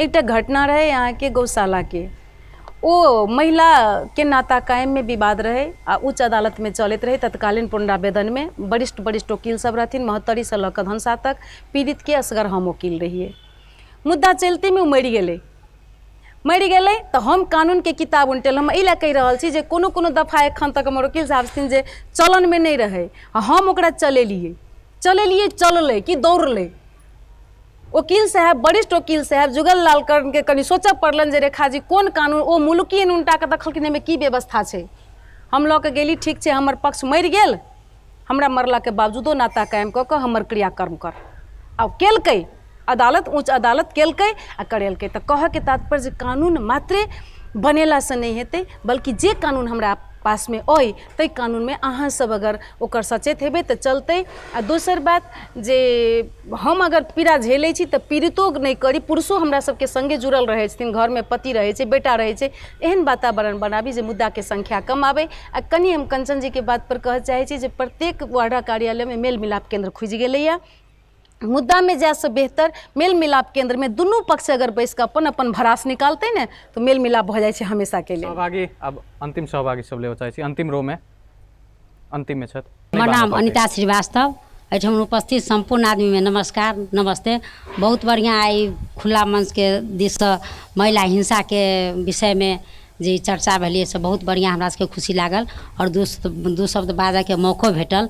एकटा घटना रहै अहाँके गौशालाके, ओ महिलाके नाता कायममे विवाद रहै आ उच्च अदालतमे चलैत रहै। तत्कालीन पुनरावेदनमे वरिष्ठ वरिष्ठ वकील सब रहथिन, महोत्तरीसँ लऽ कऽ धनुषा तक, पीड़ितके असगर हम वकील रहियै। मुद्दा चलितेमे ओ मरि गेलै, मरि गेलै तऽ हम कानूनके किताब उनटेलहुँ। हम एहि लए कहि रहल छी जे कोनो कोनो दफा एखन तक हमर वकील साहब छथिन जे चलनमे नहि रहै आ हम ओकरा चलेलियै, चलेलियै, चललै कि दौड़लै। वकील साहेब, वरिष्ठ वकील साहेब जुगल लाल कर्णके कनि सोचऽ पड़लनि जे रेखा जी कोन कानून, ओ मुलुकी उनटा कऽ देखलखिन एहिमे की व्यवस्था छै। हम लऽ कऽ गेली, ठीक छै हमर पक्ष मरि गेल, हमरा मरलाके बावजूदो नाता कायम कऽ कऽ हमर क्रियाकर्म कर। आ केलकै अदालत, उच्च अदालत केलकै आ करेलकै। तऽ कहऽके तात्पर्य जे कानून मात्रे बनेलासँ नहि हेतै, बल्कि जे कानून हमरा पासमे अइ ताहि कानूनमे अहाँसब अगर ओकर सचेत हेबै तऽ चलतै। आ दोसर बात जे हम अगर पीड़ा झेलै छी तऽ पीड़ितो नहि करी, पुरुषो हमरा सबके सङ्गे जुड़ल रहै छथिन, घरमे पति रहै छै, बेटा रहै छै, एहन वातावरण बनाबी जे मुद्दाके संख्या कम आबै। आ कनि हम कंचन जीके बातपर कहऽ चाहै छी जे प्रत्येक वार्डा कार्यालयमे मेल मिलाप केन्द्र खुजि गेलैए, मुद्दामे जायसँ बेहतर मेल मिलाप केन्द्रमे दुनू पक्ष अगर बैस कऽ अपन अपन भड़ास निकालतै ने तऽ मेल मिलाप भऽ जाइ छै हमेशाके लेल। सहभागी, आब अन्तिम सहभागी सब लेबऽ चाहै छी, अन्तिम रोमे अन्तिममे छथि। हमर नाम अनिता श्रीवास्तव, एहिठाम उपस्थित सम्पूर्ण आदमीमे नमस्कार, नमस्ते। बहुत बढ़िआँ आइ खुला मंचके दिससँ महिला हिंसाके विषयमे जे चर्चा भेलै से बहुत बढ़िआँ हमरा सबके खुशी लागल आओर दू शब्द बाजऽके मौको भेटल।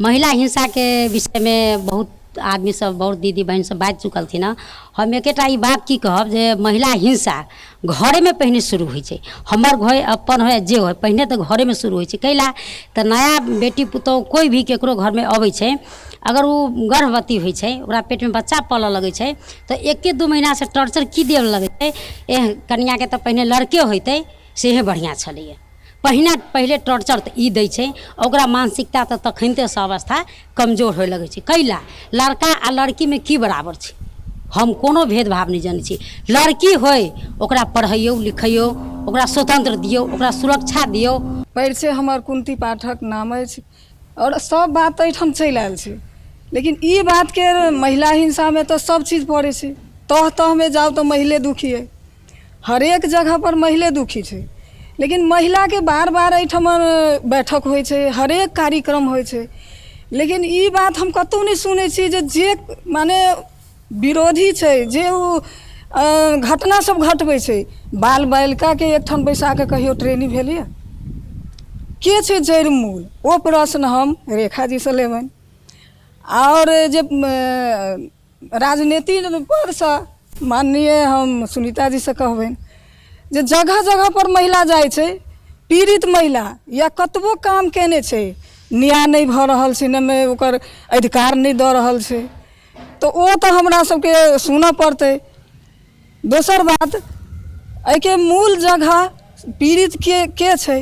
महिला हिंसाके विषयमे बहुत आदमी सब, बहुत दीदी बहिन सब बाजि चुकलथिन हँ। हम एकेटा ई बात की कहब जे महिला हिंसा घरेमे पहिने शुरू होइ छै। हमर होइ, अपन होइ, जे होइ, पहिने तऽ घरेमे शुरू होइ छै। कैला तऽ नया बेटी पुतोहु कोइ भी केकरो घरमे अबै छै, अगर ओ गर्भवती होइ छै, ओकरा पेटमे बच्चा पलऽ लगै छै, तऽ एके दू महीनासँ टॉर्चर की देबऽ लगै छै, एह कनिआँके तऽ पहिने लड़के होइतै सेहे बढ़िआँ छलैए। पहिले टॉर्चर तऽ ई दै छै, ओकरा मानसिकता तऽ तखनतेसँ अवस्था कमजोर होइ लगै छै। कैला लड़का आ लड़कीमे की बराबर छै, हम कोनो भेदभाव नहि जनै छी। लड़की होइ ओकरा पढ़ैयौ लिखैयौ, ओकरा स्वतंत्र दियौ, ओकरा सुरक्षा दियौ। परिचय हमर कुंती पाठक नाम अछि आओर सब बात एहिठाम चलि आयल छै, लेकिन ई बातके महिला हिंसामे तऽ सब चीज पड़ै छै। तह तहमे जाउ तऽ महिले दुखी अइ, हरेक जगहपर महिले दुखी छै। लेकिन महिलाके बार बार एहिठाम बैठक होइ छै, हरेक कार्यक्रम होइ छै, लेकिन ई बात हम कतहु नहि सुनै छी जे जे माने विरोधी छै, जे ओ घटना सब घटबै छै, बाल बालिकाके एकठाम बैसाके कहियो ट्रेनिंग भेल यऽ? के छै जड़ि मूल? ओ प्रश्न हम रेखा जीसँ लेबनि। आओर जे राजनीति परसँ माननीय हम सुनीता जीसँ कहबनि जे जगह जगह पर महिला जाइ छै, पीड़ित महिला या कतबो काम केने छै, न्याय नहि भऽ रहल छै, नहि ओकर अधिकार नहि दऽ रहल छै, तऽ ओ तऽ हमरा सबके सुनऽ पड़तै। दोसर बात, एहिके मूल जगह पीड़ित के छै?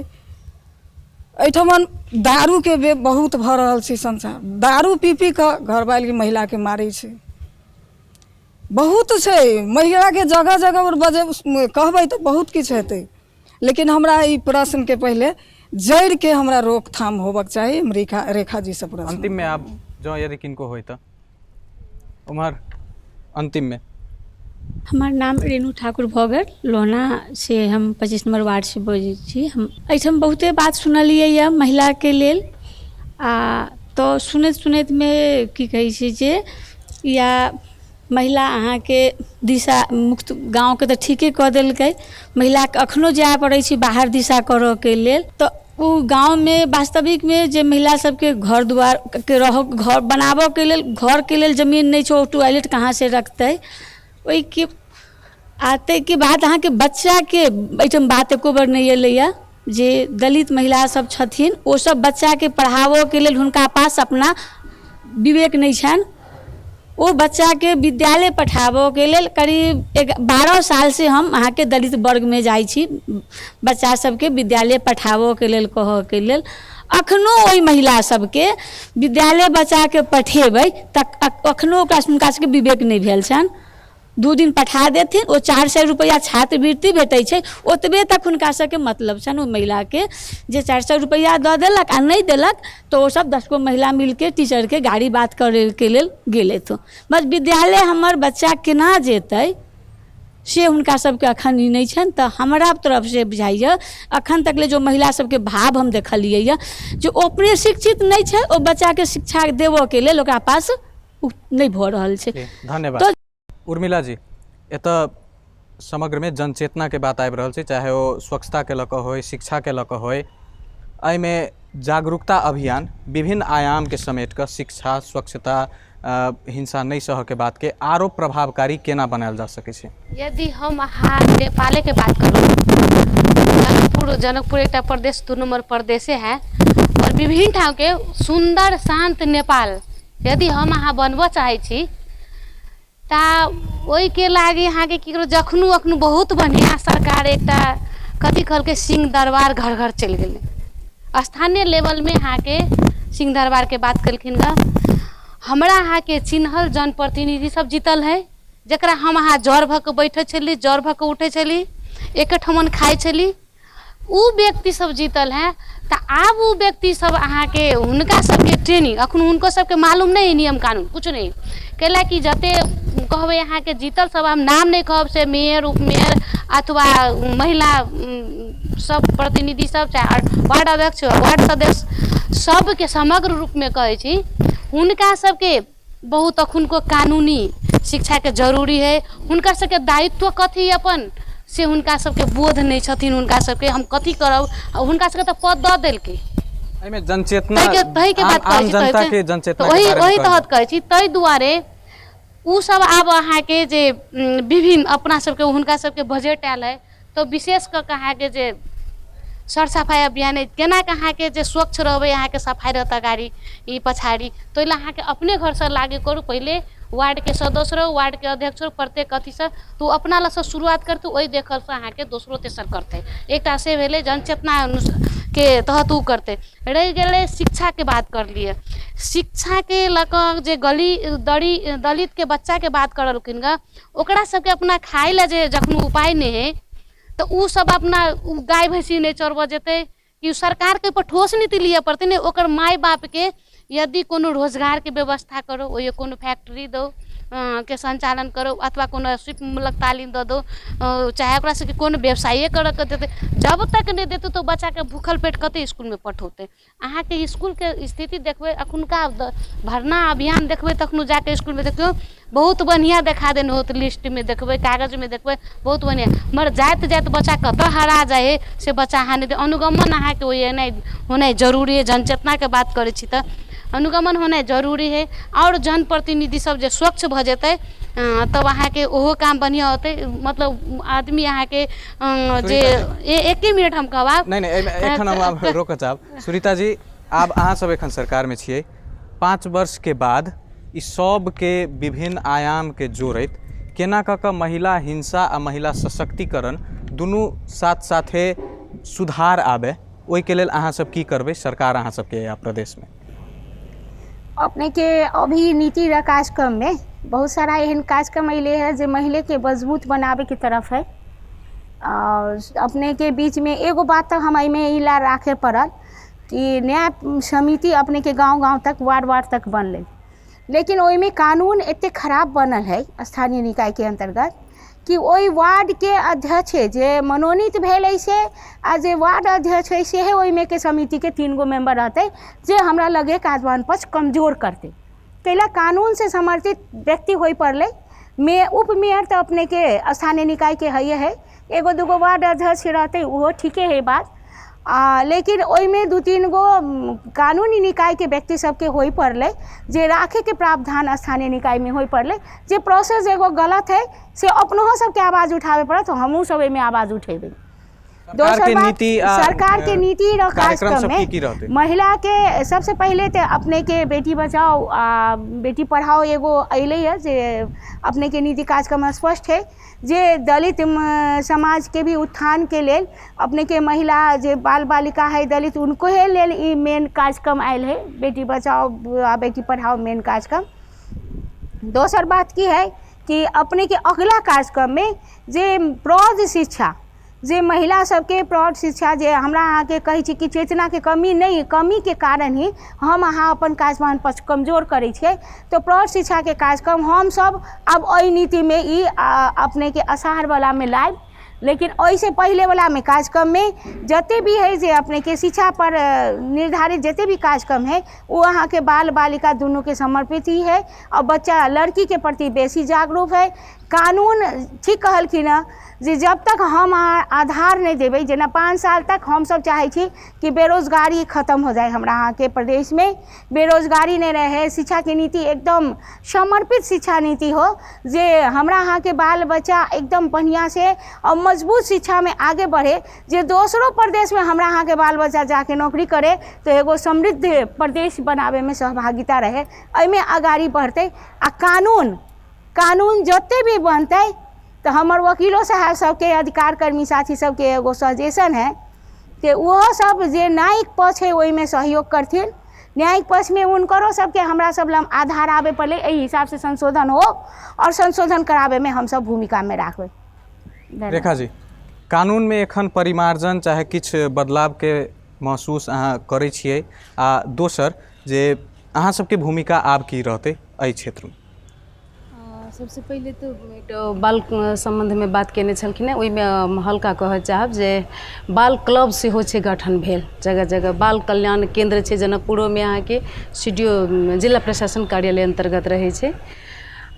एहिठमन दारूके बे बहुत भऽ रहल छै संसार। दारू पी पी कऽ घरवाली महिलाके मारै छै, बहुत छै महिलाके जगह जगह पर बजे कहबै तऽ बहुत किछु हेतै। लेकिन हमरा ई प्रश्नके पहिले जड़िके हमरा रोकथाम होबक चाही। हम रेखा जीसँ प्रश्न। अन्तिममे आब जँ यदि किनको होइ तऽ उम्हर अन्तिममे। हमर नाम रेणु ठाकुर भऽ गेल, लोहना से हम 25 नम्बर वार्डसँ बजै छी। हम एहिठाम बहुते बात सुनलियै यऽ महिलाके लेल, आ तऽ सुनैत सुनैतमे की कहै छै जे या महिला अहाँके दिशा मुक्त गाँवके तऽ ठीके कऽ देलकै, महिलाके एखनो जाय पड़ै छै बाहर दिशा करऽके लेल। तऽ ओ गाँवमे वास्तविकमे जे महिला सबके घर दुआरके रहऽ, घर बनाबऽके लेल, घरके लेल जमीन नहि छै, ओ टॉयलेट कहाँसँ रखतै ओहिके। आ ताहिके बाद अहाँके बच्चाके एहिठाम बात एको बेर नहि एलैए जे दलित महिला सब छथिन ओसब बच्चाके पढ़ाबऽके लेल हुनका पास अपना विवेक नहि छनि। ओ बच्चाके विद्यालय पठाबऽके लेल करीब 12 सालसँ हम अहाँके दलित वर्गमे जाइ छी बच्चा सबके विद्यालय पठाबऽके लेल, कहऽके लेल। अखनो ओहि महिला सबके विद्यालय बच्चाके पठेबै तऽ अखनो ओकरा हुनका सबके विवेक नहि भेल छनि। 2 दिन पठा देथिन, ओ 400 रुपैआ छात्रवृत्ति भेटै छै, ओतबे तक हुनका सबके मतलब छनि ओ महिलाके, जे 400 रुपैआ दऽ देलक आ नहि देलक तऽ ओ सब 10 गो महिला मिलके टीचरके गाड़ी बात करैके लेल गेलथि। बस विद्यालय हमर बच्चा केना जेतै से हुनका सबके अखन ई नहि छनि। तऽ हमरा तरफसँ बुझाइए अखन तक ले जो महिला सबके भाव हम देखलियै यऽ जे ओ अपने शिक्षित नहि छै, ओ बच्चाके शिक्षा देबऽके लेल ओकरा पास नहि भऽ रहल छै। धन्यवाद उर्मिला जी। एतऽ समग्रमे जनचेतनाके बात आबि रहल छै, चाहे ओ स्वच्छताके लऽ कऽ होइ, शिक्षाके लऽ कऽ होइ, एहिमे जागरूकता अभियान विभिन्न आयामके समेट कऽ शिक्षा, स्वच्छता, हिंसा नहि सहऽके बातके आरो प्रभावकारी केना बनायल जा सकै छै? यदि हम अहाँ नेपालेके बात करू, जनकपुर एकटा प्रदेश, 2 नम्बर प्रदेशे है और विभिन्न ठामके सुन्दर शान्त नेपाल यदि हम अहाँ बनबऽ चाहै छी तऽ ओहिके लागि अहाँके की करू, जखनो अखनो बहुत बढ़िआँ सरकार एकटा कथी कहलकै सिंह दरबार घर घर चलि गेलै, स्थानीय लेवलमे अहाँके सिंह दरबारके बात केलखिन गऽ। हमरा अहाँके चिन्हल जनप्रतिनिधि सब जीतल है, जकरा हम अहाँ जड़ भऽ कऽ बैठै छली, जड़ भऽ कऽ उठै छली, एकेठमन खाइ छली, ओ व्यक्ति सब जीतल हैं, तऽ आब ओ व्यक्ति सब अहाँके हुनका सबके ट्रेनिंग अखन हुनको सबके मालूम नहि है, नियम कानून किछु नहि। कैला कि जते कहबै अहाँके जीतल सब, हम नाम नहि कहब, से मेयर, उपमेयर अथवा महिला सब प्रतिनिधि सब, चाहे वार्ड अध्यक्ष, वार्ड सदस्य, सबके समग्र रूपमे कहै छी, हुनका सबके बहुत अखुनको कानूनी शिक्षाके जरूरी है। हुनकर सबके दायित्व कथी अपन से हुनका सबके बोध नहि छथिन। हुनका सबके हम कथी करब, हुनका सबके तऽ पद दऽ देलकै। एहिमे जनचेतना तहिके बात आम कहै छी, जनता के जनचेतना तऽ के ओही बारेमे ओही कहल। तहत कहै छी। ताहि दुआरे ओ सब आब अहाँके जे विभिन्न अपना सबके हुनका सबके बजट आयल है, तऽ विशेष कऽ कऽ अहाँके जे सर सफाइ अभियान अइ, केना कऽ अहाँके जे स्वच्छ रहबै, अहाँके सफाइ रहत अगाडि ई पछाडि, ताहि लए अहाँके अपने घरसँ लागू करू। पहिले वार्डके सदस्य रहू, वार्डके अध्यक्ष रहू, प्रत्येक अथीसँ तऽ ओ अपना लगसँ शुरुआत करतै, ओहि देखलसँ अहाँके दोसरो तेसर करतै। एकटा से भेलै जनचेतना के तहत ओ करतै। रहि गेलै शिक्षाके बात करलियै, शिक्षाके लऽ कऽ जे गली दड़ी दलितके बच्चाके बात करलखिन गऽ, ओकरा सबके अपना खाइ लए जे जखन उपाय नहि हइ तऽ ओ सब अपना गाय भैंसी नहि चरबऽ जेतै कि सरकारके ओहिपर ठोस नीति लिअ पड़तै ने। ओकर माय बापके यदि कोनो रोजगारके व्यवस्था करू, ओहि कोनो फैक्ट्री दौ के सञ्चालन करू अथवा कोनो शिल्पमूलक तालिम दऽ दौ, चाहे ओकरा सबके कोनो व्यवसाये करऽके देतै, जब तक नहि देतै तऽ ओ बच्चाके भूखल पेट कते इसकुलमे पठौतै। अहाँके इसकुलके स्थिति देखबै, अखुनका भरना अभियान देखबै, तखनो जाके इसकुलमे देखियौ बहुत बढ़िआँ देखा देने होत, लिस्टमे देखबै, कागजमे देखबै बहुत बढ़िआँ, मगर जाइत जाइत बच्चा कतऽ हरा जाइ हइ से बच्चा अहाँ नहि। अनुगमन अहाँके ओहि एनाइ होनाइ जरूरी हइ। जनचेतनाके बात करै छी तऽ अनुगमन होनाइ जरूरी हइ। आओर जनप्रतिनिधि सब जे स्वच्छ भऽ जेतै तब अहाँके ओहो काम बढ़िआँ होतै। मतलब आदमी अहाँके जे एके मिनट हम कहब आब। नहि नहि, एखन हम आब रोकऽ चाहब। सुनीता जी, आब अहाँ सब एखन सरकारमे छियै, 5 वर्षके बाद ई सबके विभिन्न आयामके जोड़ैत केना कऽ कऽ महिला हिंसा आ महिला सशक्तिकरण दुनू साथ साथे सुधार आबे, ओहिके लेल अहाँ सब की करबै, सरकार अहाँ सबके या प्रदेशमे? अपने के अभी नीति र कार्यक्रम में बहुत सारा एहन कार्यक्रम अयले है जे महिले के मजबूत बनाबे के तरफ है। और अपने के बीच में एगो बात तऽ हम एहिमे ई ला राखे पड़ल कि न्याय समिति अपने के गांव गांव तक, वार्ड वार्ड तक बनलै, लेकिन ओहिमे कानून एते खराब बनल है स्थानीय निकाय के अंतर्गत कि ओहि वार्ड के अध्यक्ष जे मनोनीत भेल है से आ जे वार्ड अध्यक्ष है से ओहिमे के समिति के 3 गो मेंबर रहतै, जे हमरा लगे काजवान पक्ष कमजोर करतै। ताहि कानून से समर्थित व्यक्ति होय पड़लै। उप मेयर तऽ अपने के स्थानीय निकाय के है है, एगो दूगो वार्ड अध्यक्ष रहतै ओहो ठीके है बात, लेकिन ओहिमे 2-3 गो कानूनी निकाय के व्यक्ति सबके होय पड़लै, जे राखे के प्रावधान स्थानीय निकाय में होय पड़लै। जे प्रोसेस एगो गलत है से अपनहो सबके आवाज उठाबे पड़त, हमहूँ सब एहिमे आवाज उठेबै। दोसर बात, सरकार के नीति र कार्यक्रम में महिला के सबसे पहले तो अपने के बेटी बचाओ आ बेटी पढ़ाओ एगो अयलै है, जे अपने के नीति कार्यक्रम स्पष्ट है जे दलित समाज के भी उत्थान के लेल अपने के महिला जे बाल बालिका है दलित उनको हे लेल ई मेन कार्यक्रम आयल है, बेटी बचाओ आ बेटी पढ़ाओ मेन कार्यक्रम। दोसर बात की है कि अपने के अगला कार्यक्रम में जे प्रौढ़ शिक्षा, जे महिला सबके प्रौढ़ शिक्षा, जे हमरा अहाँके कहै छी कि चेतनाके कमी नहि, कमीके कारण ही हम अहाँ अपन कार्यक्रम पक्ष कमजोर करै छियै, तऽ प्रौढ़ शिक्षाके कार्यक्रम हमसब आब एहि नीतिमे ई अपनेके असारवलामे लायब। लेकिन ओहिसँ पहिलेवलामे कार्यक्रममे जते भी है जे अपनेके शिक्षा पर निर्धारित जते भी कार्यक्रम है ओ अहाँके बाल बालिका दुनूके समर्पित ही है और बच्चा लड़कीके प्रति बेसी जागरूक है। कानून ठीक कहलखिन हँ जे जब तक हम आधार नहि देबै, जेना 5 साल तक हमसब चाहै छी कि बेरोजगारी खत्म हो जाए, हमरा अहाँके प्रदेशमे बेरोजगारी नहि रहे, शिक्षाके नीति एकदम समर्पित शिक्षा नीति हो, जे हमरा अहाँके बाल बच्चा एकदम बढ़िआँ से और मजबूत शिक्षामे आगे बढ़े, जे दोसरो प्रदेशमे हमरा अहाँके बाल बच्चा जाके नौकरी करे तऽ एगो समृद्ध प्रदेश बनाबैमे सहभागिता रहे, एहिमे अगाड़ी बढ़तै। आ कानून जते भी बनतै तऽ हमर वकीलो साहब सबके, अधिकार कर्मी साथी सबके एगो सजेशन है कि ओहो सब जे न्यायिक पक्ष है ओहिमे सहयोग करथिन, न्यायिक पक्षमे हुनकरो सबके हमरा सब लग आधार आबे पड़लै, एहि हिसाबसँ संशोधन हो और संशोधन कराबैमे हमसब भूमिकामे राखबै। रेखा जी, कानूनमे एखन परिमार्जन चाहे किछु बदलावके महसूस अहाँ करै छियै? आ दोसर जे अहाँ सबके भूमिका आब की रहतै एहि क्षेत्रमे? सबसँ पहिले तऽ एकटा बाल सम्बन्धमे बात कयने छलखिन हेँ, ओहिमे हल्का कहऽ चाहब जे बाल क्लब सेहो छै गठन भेल जगह जगह, बाल कल्याण केन्द्र छै जनकपुरोमे, अहाँके सी डी ओ जिला प्रशासन कार्यालय अन्तर्गत रहै छै।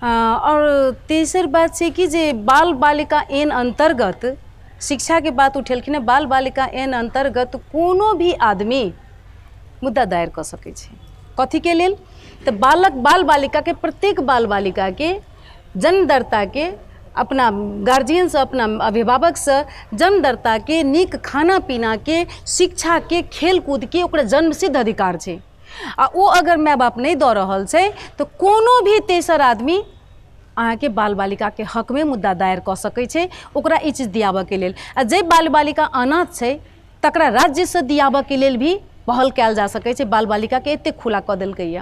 आओर तेसर बात छै कि जे बाल बालिका ऐन अन्तर्गत शिक्षाके बात उठेलखिन हेँ, बाल बालिका ऐन अन्तर्गत कोनो भी आदमी मुद्दा दायर कऽ सकै छै। कथीके लेल? तऽ बालक बाल बालिकाके, प्रत्येक बाल बालिकाके जन्मदर्ताके अपना गार्जियनसँ, अपना अभिभावकसँ जन्मदर्ताके, नीक खाना पीनाके, शिक्षाके, खेलकूदके ओकरा जन्मसिद्ध अधिकार छै। आ ओ अगर माय बाप नहि दऽ रहल छै तऽ कोनो भी तेसर आदमी अहाँके बाल बालिकाके हकमे मुद्दा दायर कऽ सकै छै ओकरा ई चीज दियाबऽके लेल। आ जे बाल बालिका अनाथ छै तकरा राज्यसँ दियाबऽके लेल भी पहल कयल जा सकै छै। बाल बालिकाके एतेक खुला कऽ देलकैए।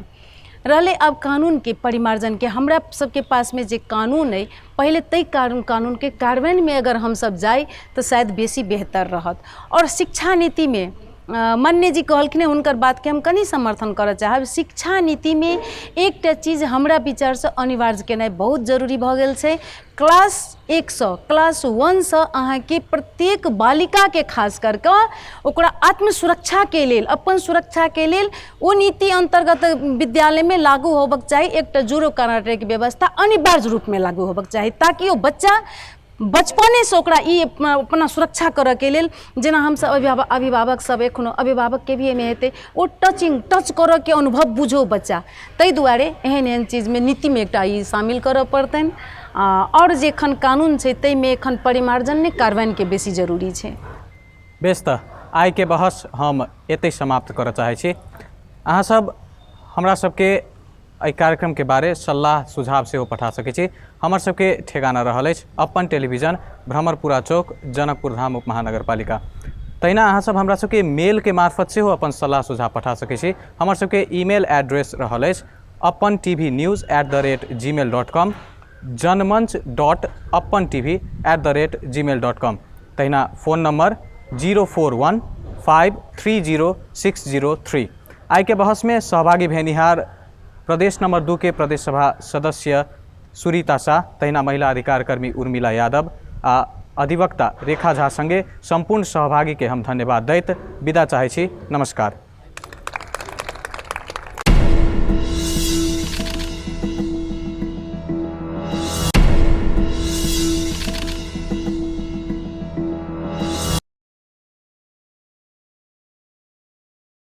रहलै आब कानूनके परिमार्जनके, हमरा सबके पासमे जे कानून अइ पहिले ताहि कानूनके कार्यान्वयनमे अगर हमसब जाइ तऽ शायद बेसी बेहतर रहत। आओर शिक्षा नीतिमे मान्य जी कहलखिन हँ, हुनकर बातके हम कनि समर्थन करऽ चाहब। शिक्षा नीतिमे एकटा चीज हमरा विचारसँ अनिवार्य केनाइ बहुत जरूरी भऽ गेल छै। क्लास 1सँ, क्लास 1सँ अहाँके प्रत्येक बालिकाके खास कर कऽ ओकरा आत्मसुरक्षाके लेल, अपन सुरक्षाके लेल ओ नीति अन्तर्गत विद्यालयमे लागू होबक चाही। एकटा जूडो कराटेके व्यवस्था अनिवार्य रूपमे लागू होबक चाही, ताकि ओ बच्चा बचपनेसँ ओकरा ई अपना सुरक्षा करऽके लेल, जेना हमसब अभिभावक सब एखनो अभिभावकके भी एहिमे हेतै, ओ टच करऽके अनुभव बुझो बच्चा, ताहि दुआरे एहन एहन चीजमे नीतिमे एकटा ई शामिल करऽ पड़तनि। आओर जे एखन कानून छै ताहिमे एखन परिमार्जन नहि, कार्यान्वयनके बेसी जरूरी छै। बेस, तऽ आइके बहस हम एतहि समाप्त करऽ चाहै छी। अहाँ सब हमरा सबके एहि कार्यक्रमके बारे सल्लाह सुझाव सेहो पठा सकै छी। हमर सबके ठेगाना रहल अछि अपन टेलीविजन, भ्रमरपुरा चौक, जनकपुर धाम उपमहानगरपालिका। तहिना अहाँ सब हमरा सबके मेलके मार्फत सेहो अपन सल्लाह सुझाव पठा सकै छी। हमर सबके ईमेल एड्रेस रहल अछि अपन TV news @gmail.com, Janmanch.apantv@gmail.com। तहिना फोन नंबर 041 530 603। आइके बहसमे सहभागी भेनिहार प्रदेश नंबर 2 के प्रदेश सभा सदस्य सुरीता शाह, तहिना महिला अधिकार कर्मी उर्मिला यादव आ अधिवक्ता रेखा झा संगे संपूर्ण सहभागी के हम धन्यवाद दैत विदा चाहै छी। नमस्कार।